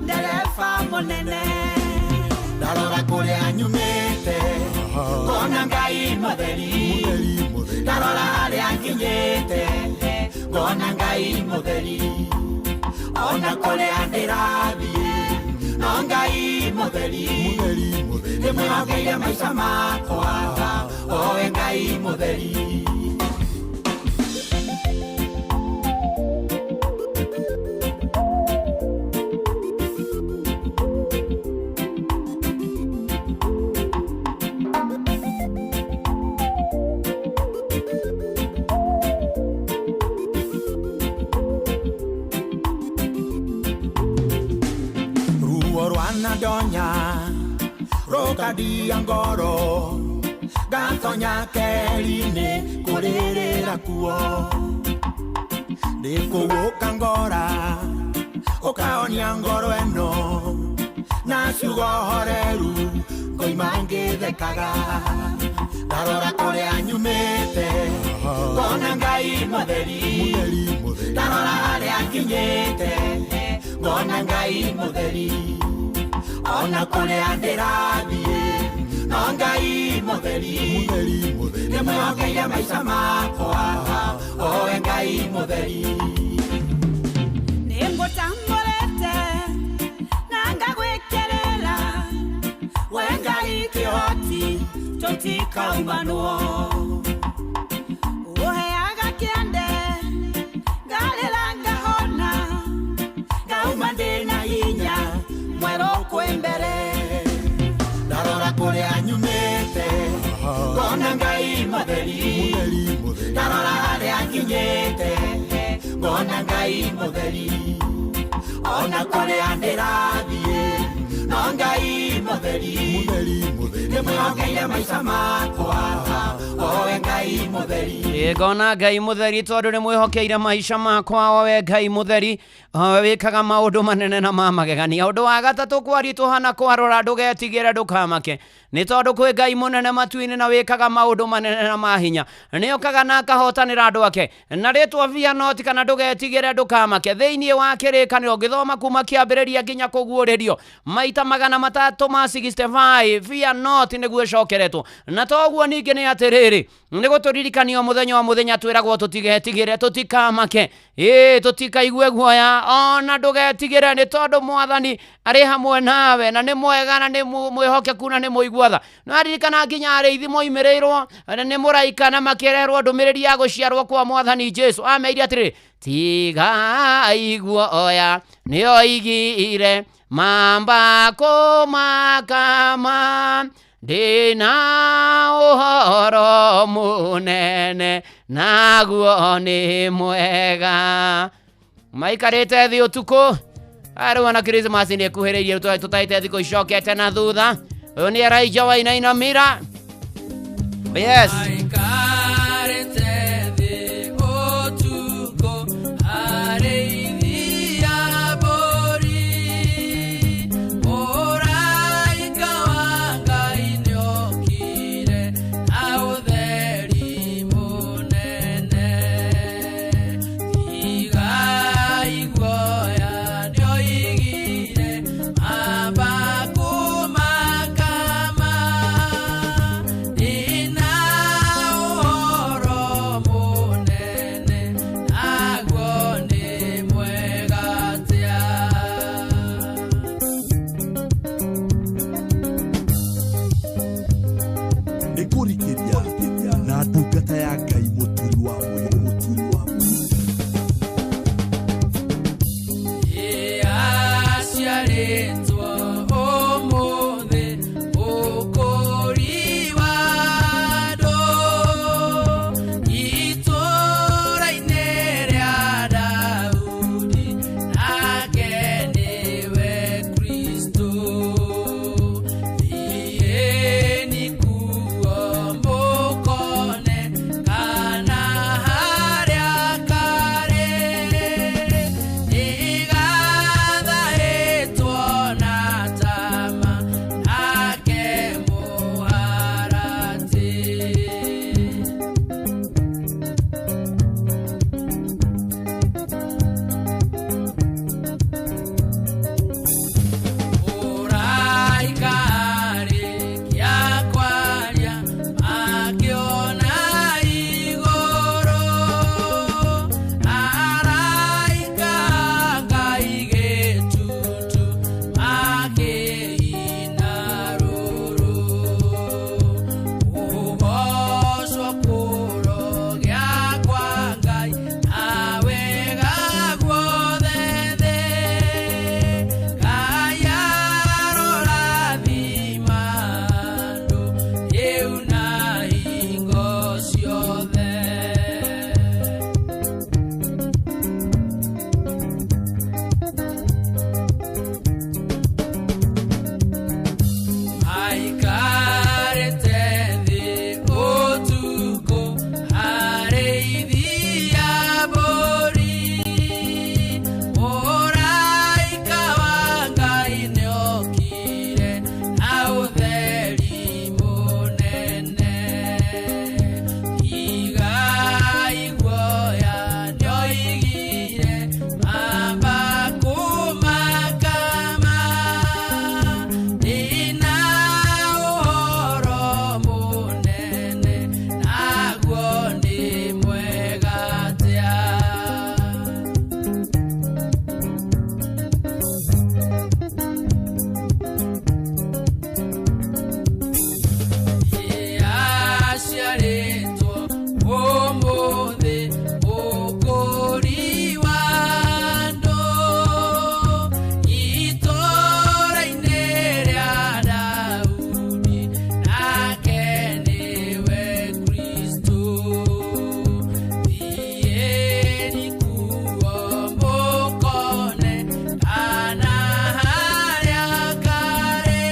ndereba mũnene ndarora kũrĩa nyumĩte ngona Ngai mũtheri ndarora harĩa nginyĩte ngona Ngai mũtheri ona kũrĩa ndĩrathiĩ no Ngai mũtheri ndĩmwĩhokeire maica makwa owe Ngai mũtheri ruo rwanandonya rũkandia ngoro ngatonya keri-inĩ kũrĩrĩra kuo ndĩkũgũka ngora ũkahonia ngoro ĩno na ciugo horeru ngoima ngĩthekaga ndarora kũrĩa nyumĩte ngona Ngai mũtheri ndarora harĩa nginyĩte ngona Ngai mũtheri ona kũrĩa ndĩrathiĩ no Ngai mũtheri ndĩmwĩhokeire maica makwa owe Ngai mũtheri Nĩngũtambũrĩte na ngagwĩkĩrĩra we Ngai kĩhoti tũtikaumanwo ũheaga kĩande ngarĩra ngahona ngauma ndĩna hinya mwerũ kwĩ mbere ndarora kũrĩa nyumĩte ngona Ngai mũtheri ndarora harĩa nginyĩte ngona Ngai mũtheri ona kũrĩa ndĩrathiĩ no Ngai mũtheri ndĩmwĩhokeire maica makwa owe Ngai mũtheri ngona Ngai mũtheri tondũ nĩmwĩhokeire maica makwa owe Ngai mũtheri owe wĩkaga maũndũ manene na ma magegania ũndũ wa gatatũ kwaritũha na kwarora ndũgetigĩre ndũkamake nĩ tondũ kwĩ Ngai mũnene matu-inĩ na wĩkaga maũndũ manene na ma hinya nĩokaga na akahotanĩra andũ ake na rĩtwa fear not kana ndũgetigĩre ndũkamake thĩinĩ wa kĩrĩkanĩro ũngĩthoma kuma kĩambĩrĩria nginya kũguũrĩrio maita 365 fear not nĩguo ĩcokeretwo na toguo ningĩ nĩ atĩrĩrĩ nĩ gũtũririkania o mũthenya o mũthenya twĩragwo tũtigetigĩre tũtikamake ĩĩ tũtikaigue guoya ona ndũgetigĩre nĩ tondũ mwathani arĩ hamwe nawe na nĩ mwega na nĩ mwĩhokeku na nĩ mũigua tha no aririkana nginya arĩithi moimĩrĩirwo nĩ mũraika na makĩrerwo ndũmĩrĩri ya gũciarwo kwa mwathani Jesu ameire atĩrĩrĩ tigai guoya nĩoigire mamba kũmakama ndĩna ũhoro mũnene naguo nĩ mwega maikarĩte thĩ ũtukũ arĩ na Krismasi nĩ ĩkuhĩrĩirie tũtaĩte thikũ icokete na thutha ũyũ nĩ Elijah Wainaina Mira yes Aikarĩte thĩ ũtukũ arĩithia mbũri mũraika wa Ngai nĩokire na ũtheri mũnene tigai guoya nĩoigire mamba kũmakama ndĩna Aciarĩtwo ũmũthĩ ũkũri wa andũ itũũra-inĩ rĩa Daudi, nake nĩwe Kristo. Thiĩni kuo mũkone kana harĩa karĩ, ĩgathaĩtwo na tama, nake mũharatĩ. Mũraika arĩkia kwaria makĩona igũrũ, araika Ngai gĩtutu makĩina rũrũ. Kũgoocwo kũrogĩa kwa Ngai na wega guothe thĩ. Ngai arorathima andũ rĩu na hingo ciothe. Aikarĩte thĩ ũtukũ arĩithia mbũri, mũraika wa Ngai nĩokire na ũtheri mũnene. Tigai guoya nĩoigire amba kũmakama, ndĩna ũhoro mũnene naguo nĩ mwega atĩa. Aciarĩtwo ũmũthĩ ũkũri wa andũ itũũra-inĩ rĩa Daudi, nake nĩwe Kristo. Thiĩni kuo mũkone kana harĩa karĩ,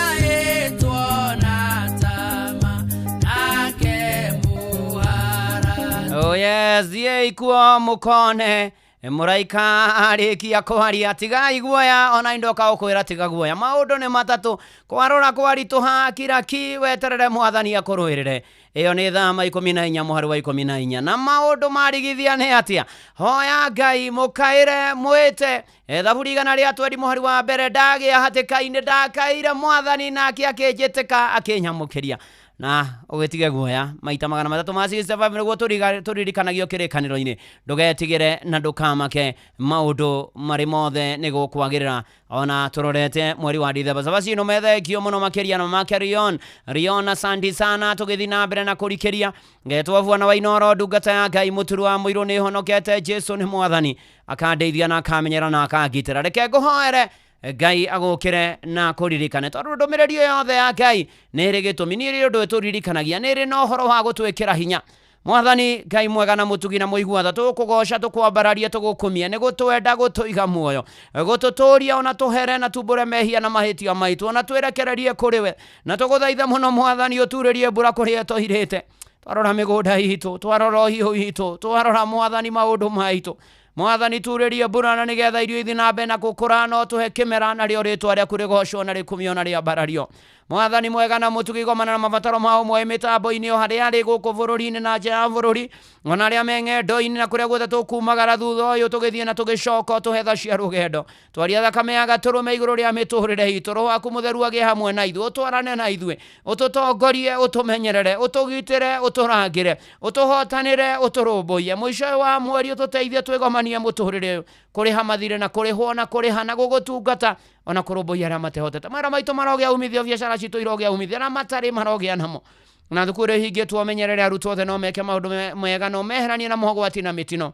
ĩgathaĩtwo na tama, nake mũharatĩ. Oh yes, thiĩi kuo mũkone mũraika arĩkia kwaria tigai guoya ona indoka gũkwĩra tiga guoya. Maũndũ nĩ matatũ: kwarora kwaritũha kira ki weterere mwathani akũrũĩrĩre. Ĩyo nĩ thama 14 mũhari wa 14. Na maũndũ marigithia nĩ atĩa? Hoya Ngai mũkaĩre mwĩte. Thaburi 120 mũhari wa mbere, ndagĩa hatĩka-inĩ ndakaire mwathani nake akĩnjĩtĩka akĩnyamũkĩria. Na ũgĩtige guoya maita 365 nĩguo tũririkanagio kĩrĩkanĩro-inĩ. Ndũgetigĩre na ndũkamake, maũndũ marĩ mothe nĩ gũkwagĩrĩra. Ona tũrorete mweri wa Dithemba. Sabacino methengio mũno makĩria na make Rion Rion, asante sana. Tũgĩthiĩ na mbere na kũrikĩria ngetwo bwana wa Inoro, ndungata ya Ngai mũturu wa mũirũ nĩ honokete. Jesu nĩ mwathani, akandeithia na akamenyera na akangitĩra. Reke ngũhoere Ngai agũkĩre na kũririkane, tondũ ndũmĩrĩri ĩyo yothe ya Ngai nĩ ĩrĩ gĩtũmi, nĩ ĩrĩ ũndũ ĩtũririkanagia, nĩ ĩrĩ na ũhoro wa gũtwĩkĩra hinya. Mwathani Ngai mwega na mũtugi na mũigua tha, tũgũkũgoca, tũkwambararia, tũgũkumia nĩ gũtwenda, gũtũiga muoyo, gũtũtũria, ona tũhere na tumbũre mehia na mahĩtia maitũ, ona twĩrekererie kũrĩ we, na tũgũthaitha mũno mwathani ũturĩrie mbura kũrĩa tũhirĩte. Twarora mĩgũnda itũ, twarora ũhiũ witũ, twarora mwathani maũndũ maitũ, mwathani turĩrie mbura na nĩgetha irio ithi na mbere na gũkũra, no tũhe kĩmera narĩo rĩtwa rĩaku rĩgocwo na rĩkumio na rĩambarario. Mwathani mwega na mũtugi, gomana na mabataro ma ũmwe mĩtambo-inĩ o harĩa arĩ gũkũ bũrũri-inĩ na nja ya bũrũri, ona arĩa me ng'endo-inĩ na kũrĩa guothe tũkumagara thutha ũyũ tũgĩthiĩ na tũgĩcoka, tũhe tha cia rũgendo, twaria thakame ya gatũrũme igũrũ rĩa mĩtũrĩre itũ. Roho waku mũtheru agĩe hamwe na ithuĩ, ũtwarane na ithuĩ, ũtũtongorie, ũtũmenyerere, ũtũgitĩre, ũtũrangĩre, ũtũhotanĩre, ũtũrũmbũiye. Mũico ũyũ wa mweri ũtũteithie twĩgomanie mũtũrĩre ũyũ, kũrĩha mathirĩ na kũrĩhwo na kũrĩha na gũgũtungata ona kũrũmbũiya arĩa matehotete. Mawĩra maitũ marogĩa umithio, biacara citũ irogĩa umithio, arĩa matarĩ marogĩa namo, na thukuru ĩhingĩtwo menyerere arutwo othe no meke maũndũ mega, no meheranie na mogwati na mĩtino.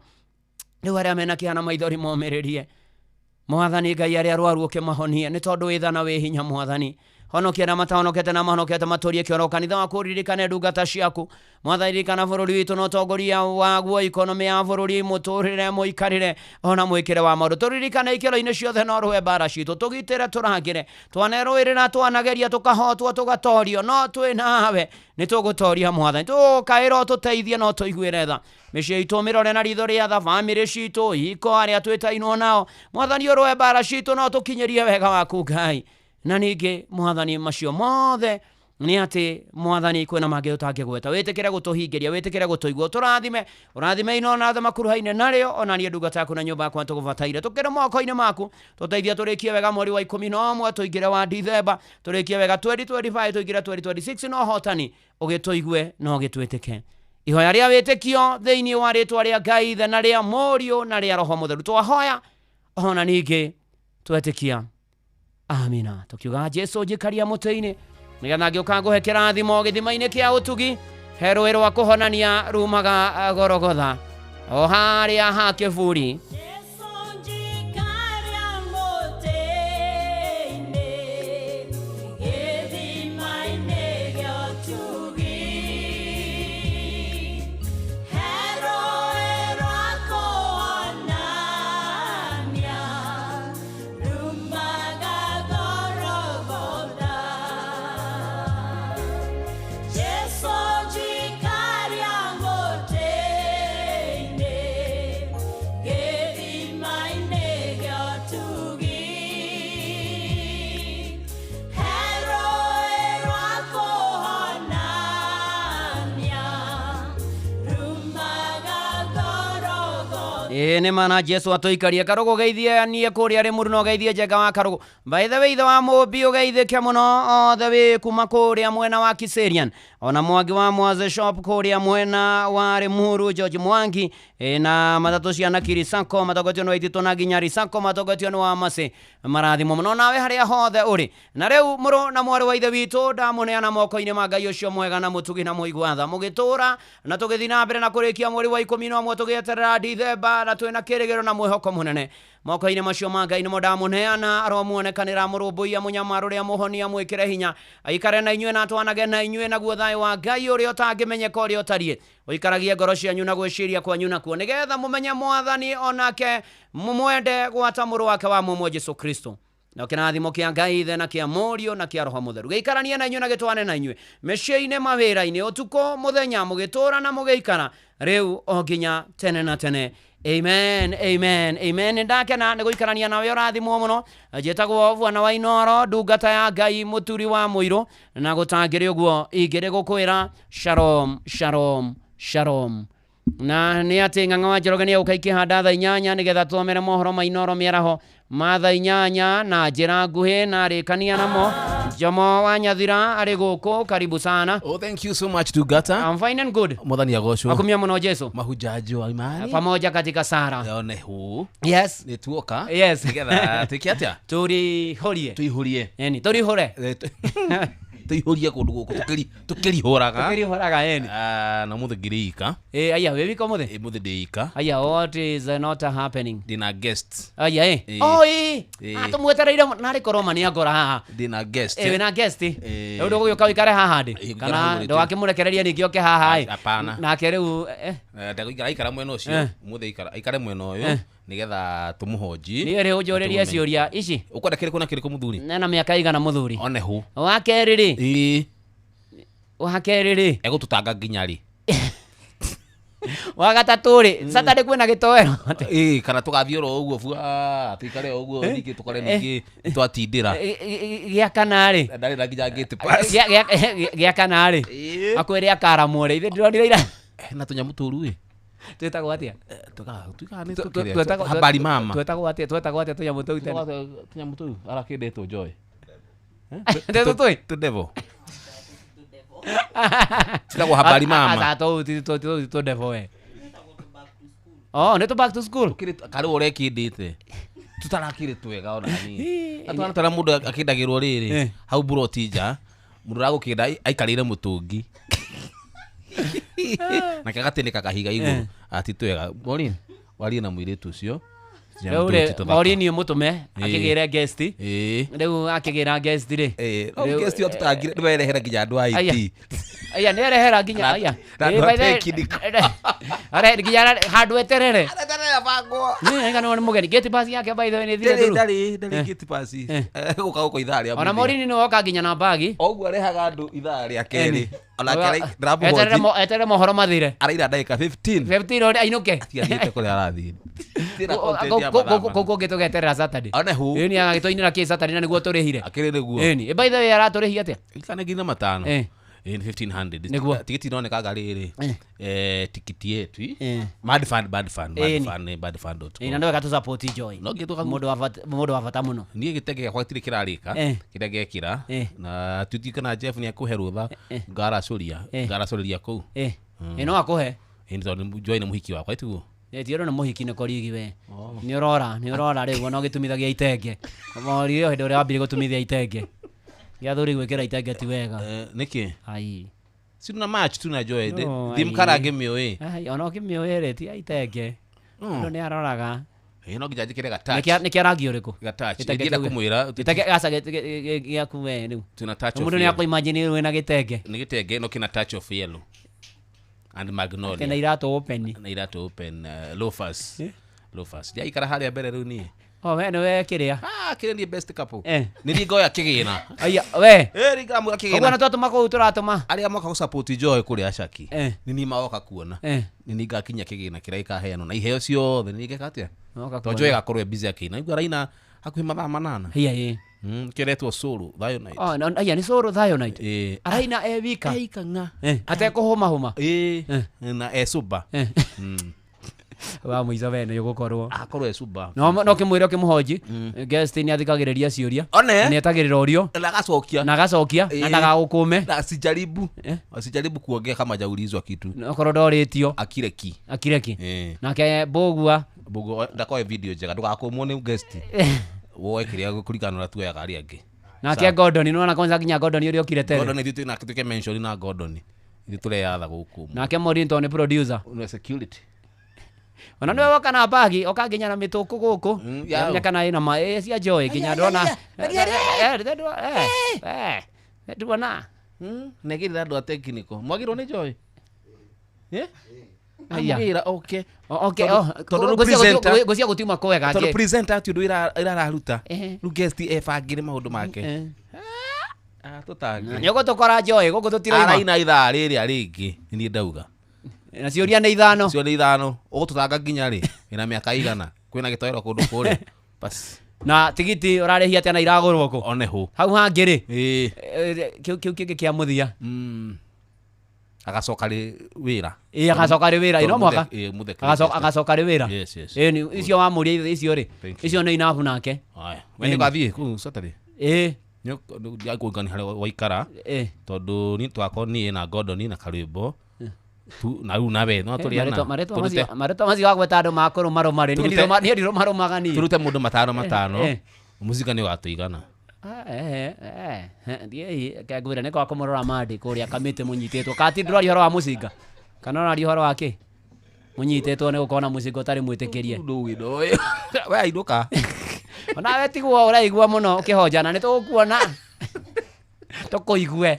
Rĩu arĩa mena kĩeha na maithori momĩrĩrie. Mwathani Ngai, arĩa arwaru ũkĩmahonie, nĩ tondũ wĩ tha na wĩ hinya. Mwathani, honokia arĩa matahonokete na mahonokete matũrie kĩoro. Kanitha waku ũririkane ndungata ciaku. Mwathani, ririkana bũrũri witũ na ũtongoria waguo, ikonomĩ ya bũrũri, mũtũrĩre, mũikarĩre ona mwĩkĩre wa maũndũ. Tũririkane ikĩro-inĩ ciothe no rũe mbara citũ, tũgitĩre, tũrangĩre. Twanerũĩrĩra, twanageria, tũkahotwo, tũgatorio, no twĩ nawe nĩ tũgũtoria. Mwathani, tũkaĩra ũtũteithie no tũiguĩre tha. Mĩciĩ itũ mĩrore na ritho rĩa tha, bamĩrĩ citũ, hiko, arĩa twĩtainwo nao. Mwathani, ũrũe mbara citũ no tũkinyĩrie wega waku Ngai. Na ningĩ Mwathani, macio mothe nĩ atĩ Mwathani, kwĩna mangĩ ũtangĩgweta. Wĩtĩkĩre gũtũhingĩria, wĩtĩkĩre gũtũigua, ũtũrathime, ũrathime ino na othe makuruhaine narĩo. Ona niĩ ndungata yaku na nyũmba yakwa tũgũbataire, tũkĩrĩ moko-inĩ maku. Tũteithie tũrĩkie wega mweri wa 11, tũingĩre wa Dithemba, tũrĩkie wega 2025, tũingĩre 2026 na ũhotani. Ũgĩtũigue na ũgĩtwĩtĩke. Ihoya rĩa wĩtĩkio thĩinĩ wa rĩtwa rĩa Ngai Ithe na rĩa Mũriũ na rĩa Roho Mũtheru twahoya ona ningĩ twetĩkia, amina. Tukiuga Jesu njikaria mũtĩ-inĩ, nĩgetha ngĩũka ngũhe kĩrathimo gĩthima-inĩ kĩa ũtugi. He rũĩ rwa kũhonania rumaga Gorogotha o harĩa ha kĩburi. Njikaria mũtĩ-inĩ, gĩthima-inĩ gĩa ũtugi. He rũĩ rwa kũhonania rumaga Gorogotha. Jesu njikaria mũtĩ-inĩ, gĩthima-inĩ gĩa ũtugi. He rũĩ rwa kũhonania rumaga Gorogotha. Ĩĩ nĩ mana Jesu atũikarie. Karũgũ geithie niĩ kũrĩa Rĩmuru, na ũgeithie Njenga wa Karũgũ. By the way, ithe wa Mũmbi, ũgeithĩke mũno othe wĩ kuma kũrĩa mwena wa Kiserian, ona Mwangi wa Mwaze Shop kũrĩa mwena wa Rĩmuru, George Mwangi. Ĩ, na matatũ cia Nakiri Sacco matongoretio nĩ Waititũ na nginya Sacco matongoretio nĩ wa Masi. Marathimo mũno nawe harĩa hothe ũrĩ. Na rĩu mũrũ na mwarĩ wa ithe witũ, ndamũneana moko-inĩ ma Ngai ũcio mwega na mũtugi na mũigua tha. Mũgĩtũra na tũgĩthiĩ na mbere na kũrĩkia mweri wa 11, tũgĩeterera Dithemba na twĩna kĩrĩgĩrĩro na mwĩhoko mũnene. Moko-inĩ macio ma Ngai nĩmo ndamũneana. Aromuonekanĩra, mũrũmbũiya, mũnyamaro ũrĩa mũhonia, mwĩkĩre hinya, aikare na inyuĩ na atwanage na inyuĩ. Naguo thayũ wa Ngai ũrĩa ũtangĩmenyeka ũrĩa ũtariĩ ũikaragie ngoro cianyu na gwĩciria kwanyu nakuo, nĩgetha mũmenye Mwathani onake mũmwende gwata mũrũ wake wa mũmwe Jesu Kristo. Na kĩrathimo kĩa Ngai Ithe na kĩa Mũriũ na kĩa Roho Mũtheru gĩikaranie na inyuĩ na gĩtwane na inyuĩ mĩciĩ-inĩ, mawĩra-inĩ, ũtukũ mũthenya, mũgĩtũra na mũgĩikara, rĩu o nginya tene na tene. Amen, amen, amen. Nĩ ndakena nĩ gũikarania nawe, ũrathimwo mũno. Njĩtagwo Bwana wa Inoro, ndungata ya Ngai, mũturi wa mũirũ, na gũtangĩrĩ ũguo ingĩrĩ gũkwĩra shalom, shalom, shalom. Na nĩ atĩ Ng'ang'a wa Njoroge nĩ egũka ikĩhanda thaa 8, nĩgetha tũthomere mohoro ma Inoro mĩaraho ma thaa 8 na njĩra nguhĩ na rĩkania namo. Jomo wa Nyathira arĩ gũkũ, karibu sana. Oh, thank you so much, Tugata. I'm fine and good. Mwathani agocwo. Akumia mũno Jesu. Mahujaji wa imani. Pamoja katika sara. One hu. Yes. Nĩ tuoka. Yes. Nĩgetha twĩke atĩa? Tũrihũrie. Tũihũrie. Eni, tũrihũre. Tũihũrie kũndũ gũkũ tũkĩrihũraga. Tũkĩrihũraga, eni. Ah, na mũthĩ ngĩrĩ ika. Eh, aya wĩ wika ũmũthĩ? Ĩ, mũthĩ ndĩ ika. Aya, what is not happening? Ndĩna guest. Aya ĩ. Ĩ. Oh, ĩ. Ĩ. Ah, tũmwetereire narĩ korwo ma nĩ angora haha. Ndĩna guest. Ĩ, wĩna guest? Ĩ. Rĩu ndũgũgĩũka ũikare haha ndĩ? Ĩ, ngũikara Kana hau rĩ, ndũgakĩmũrekereria ningĩ oke haha ĩ? Hapana. Nake rĩu eh. Ndagũikara aikara mwena ũcio. Eh. Mũthĩ aikare mwena ũyũ Eh. nĩgetha tũmũhonji. Niĩ rĩ ũnjũrĩrie ciũria ici. Ũkwenda kĩrĩkũ na kĩrĩkũ, mũthuri? Nena mĩaka igana, mũthuri? One hu. Wa kerĩ rĩ? Ĩ. Wa kerĩ rĩ? Egũtũtanga nginya rĩ? Wa gatatũ rĩ, Saturday kwĩna gĩtoero? Ĩ, kana tũgathiĩ oro ũguo bua tũikare o ũguo, ningĩ tũkore ningĩ twatindĩra. Gĩa kana rĩ? Ndarĩ na nginya gate pass. Gĩa kana rĩ, akwĩre akaramwo rĩ, ithe ndĩronire ira. Na tũnyamũ tũru ĩ. Twĩtagwo atĩa? Tuikaga habari mama. Twetagwo atĩa? Twetagwo atĩa tũnyamũ tũu tene? Tũnyamũ tũu arakĩndĩtwo joy. Tũtũ tũĩ? Tũ devil. Citagwo habari mama. Aca, tũu ti tũ devil we. Oh, nĩ tũ back to school. Karĩ ũrekĩndĩte tũtarakĩrĩ twega ona hanini. Atwana tara mũndũ akĩndagĩrwo rĩrĩ hau buroti nja, mũndũ ũragũkĩnda aikarĩire mũtũngi nake agatĩnĩka kahiga igũrũ. Ati twega. Maureen, Warie na mũirĩtu ũcio. Rĩu rĩ Maureen mũtũme akĩgĩre guest. Rĩu akĩgĩra guest rĩ. No guest yo tũtangire nĩwerehera nginya andũ a IT. Aya nĩerehera nginya aya. Na andũ a technical. Are nginya handũ eterere. Eterere bangwo. Nĩ kana nĩ mũgeni gate pass yake by the way nĩ thire through. Ndarĩ gate pass. Gũka gũkũ ithaa rĩa. Ona Maureen nĩ woka nginya na bagi. Oguo arehaga andũ ithaa rĩa kerĩ. Onake ndĩramũhoti. Eterere mohoro mathire. Araira ndagĩka 15. 15 ainũke. Atigathiĩte kũrĩa arathiĩ. Kũu kũngĩ tũgeterera Saturday. One hu. Ĩni agagĩtũinĩra kĩ Saturday na nĩguo tũrĩhire. Akĩrĩ nĩguo. Ĩni. By the way aratũrĩhia atĩa? Kana 5,000. Ĩni 1500. Nĩguo. Tikiti ironekaga rĩrĩ. Tikiti yetu. Mad fan bad fan bad fan bad fan dot. Ĩni na nĩwega tũ support Joy. No ngĩtũka mũndũ wa bata mũno. Niĩ gĩtenge gĩakwa gĩtirĩ kĩrarĩka. Kĩrĩa gekĩra. Na tuti kana Jeff nĩ akũhe rũtha ngaracũria kũu. Ĩ no akũhe. Ĩni tondũ Joy nĩ mũhiki wakwa tiguo. Ti ũrona mũhiki nĩ korigi we. Nĩ ũrora rĩu ona ũgĩtumithagia itenge. Mori ĩyo hĩndĩ ũrĩa wambire gũtumithia itenge. Gĩathuri gwĩkĩra itenge ti wega. Nĩkĩ? Ai. Si tuna match tu na Joy. Thimkara ngĩmĩũĩ. Ai ona ũkĩmĩũĩ rĩ ti ya itenge. Mũndũ nĩ aroraga. Ĩ no nginya njĩkĩre ga touch. Nĩ kĩa rangi ũrĩkũ? Ga touch. Ingĩenda kũmwĩra. Gĩtenge gaca gĩaku we rĩu. Tuna touch of. Mũndũ nĩ akũ imagine wĩna gĩtenge. Nĩ gĩtenge no kĩna touch of yellow. And magnolia. Na iratũ open. Na iratũ open loafers. Loafers. Ndiaikara harĩa mbere rĩu niĩ. Oh we nĩwe kĩrĩa. Ah kĩrĩa niĩ best couple. Nĩ niĩ ngoya kĩgĩna. Aya we. Ĩ ngamũra kĩgĩna. Ũguo na twatũma kũu tũratũma. Arĩa moka gũ support Joy kũrĩa Shaki. Nĩ niĩ magoka kuona. Nĩ niĩ ngakinya kĩgĩna kĩrĩa gĩkaheanwo na iheo ciothe nĩ niĩ ngeka atĩa? Tondũ Joy agakorwo e busy akĩina. Igua araina hakuhĩ mathaa 8. Hiya ĩ. Kĩretwo Solo Thayo Night. Oh no aya nĩ Solo Thayo Night. Araina e wika. Eika ng'a. Atekũhũma hũma. Na e sober. Wa mũico we nĩ ũgũkorwo. Akorwo e sober. No no kĩmwĩre ũkĩmũhonji. Guest nĩ athikagĩrĩria ciũria. Nĩ etagĩrĩra ũrio. Na agacokia. Na agacokia na ndagagũkũme. Na asijaribu. Asijaribu kuongea kama hajaulizwa kitu. Okorwo ndorĩtio. Akireki. Akireki. Nake Mbũgua. Mbũgua ndakoe video njega ndũgakũmwo nĩ guest. Woe kĩrĩa kũringana na tuoyaga arĩa angĩ. Nake Gordon nĩ kwanza nginya Gordon ũrĩa ũkire tene. Gordon ithuĩ nake tuke mention na Gordon. Ithuĩ tũreyatha gũkũ. Nake Maureen tondũ nĩ producer. Nĩ security. Ona nĩwe woka na bagi oka nginya na mĩtũkũ gũkũ. Nginya kana ĩna ma cia Joy nginya ndona. Ndona. Negĩrĩra andũ a technical. Mwagĩrwo nĩ Joy? Aya. Amũgĩra oke. Oke. Tondũ presenter ngũcia gũtiuma kwega. Tondũ presenter ti ũndũ ĩrararuta. Rĩu guest ebangĩre maũndũ make. Tũtange. Nĩ ũgũtũkora Joy gũkũ tũtiraima. Araina ithaa rĩrĩa rĩngĩ nĩ ndauga. Na ciũria nĩ 5. Ciũria nĩ 5. Ũgũtũtanga nginya rĩ? Ĩna mĩaka igana. Kwĩna gĩtoero kũndũ kũrĩa. Bas. Na tigiti ũrarĩhia atĩa na iragũrwo kũ? One hũ. Hau hangĩ rĩ? Kĩu kĩngĩ kĩa mũthia. Agacoka rĩ wĩra. Ĩ agacoka rĩ wĩra ino mwaka. Agacoka rĩ wĩra. Yes yes. Ĩ icio wamũria icio rĩ. Icio nĩ enough nake. Haya. We nĩ ũgathiĩ kũu Saturday? Ĩ. Nĩ ngũngani harĩa waikara. Tondũ niĩ twakorwo niĩ na Gordon na Karwĩmbo. Tu na rĩu nawe no tũrĩ ana. Marĩtwa macio wagweta andũ makũrũmarũma rĩ. Niĩ ndirũmarũmaga niĩ. Tũrute mũndũ 5 Mũcinga nĩ ũgatũigana. Thiĩ kengwĩra nĩ kwa kũmũrora Mandi kũrĩa kamĩtĩ mũnyitĩtwo kati ndũraria ũhoro wa mũcinga kana ũraria ũhoro wa kĩ mũnyitĩtwo nĩ gũkorwo na mũcinga ũtarĩ mwĩtĩkĩrie. We ainũka. Onawe tiguo ũraigua mũno ũkĩhonjana nĩ tũgũkuona tũkũigue.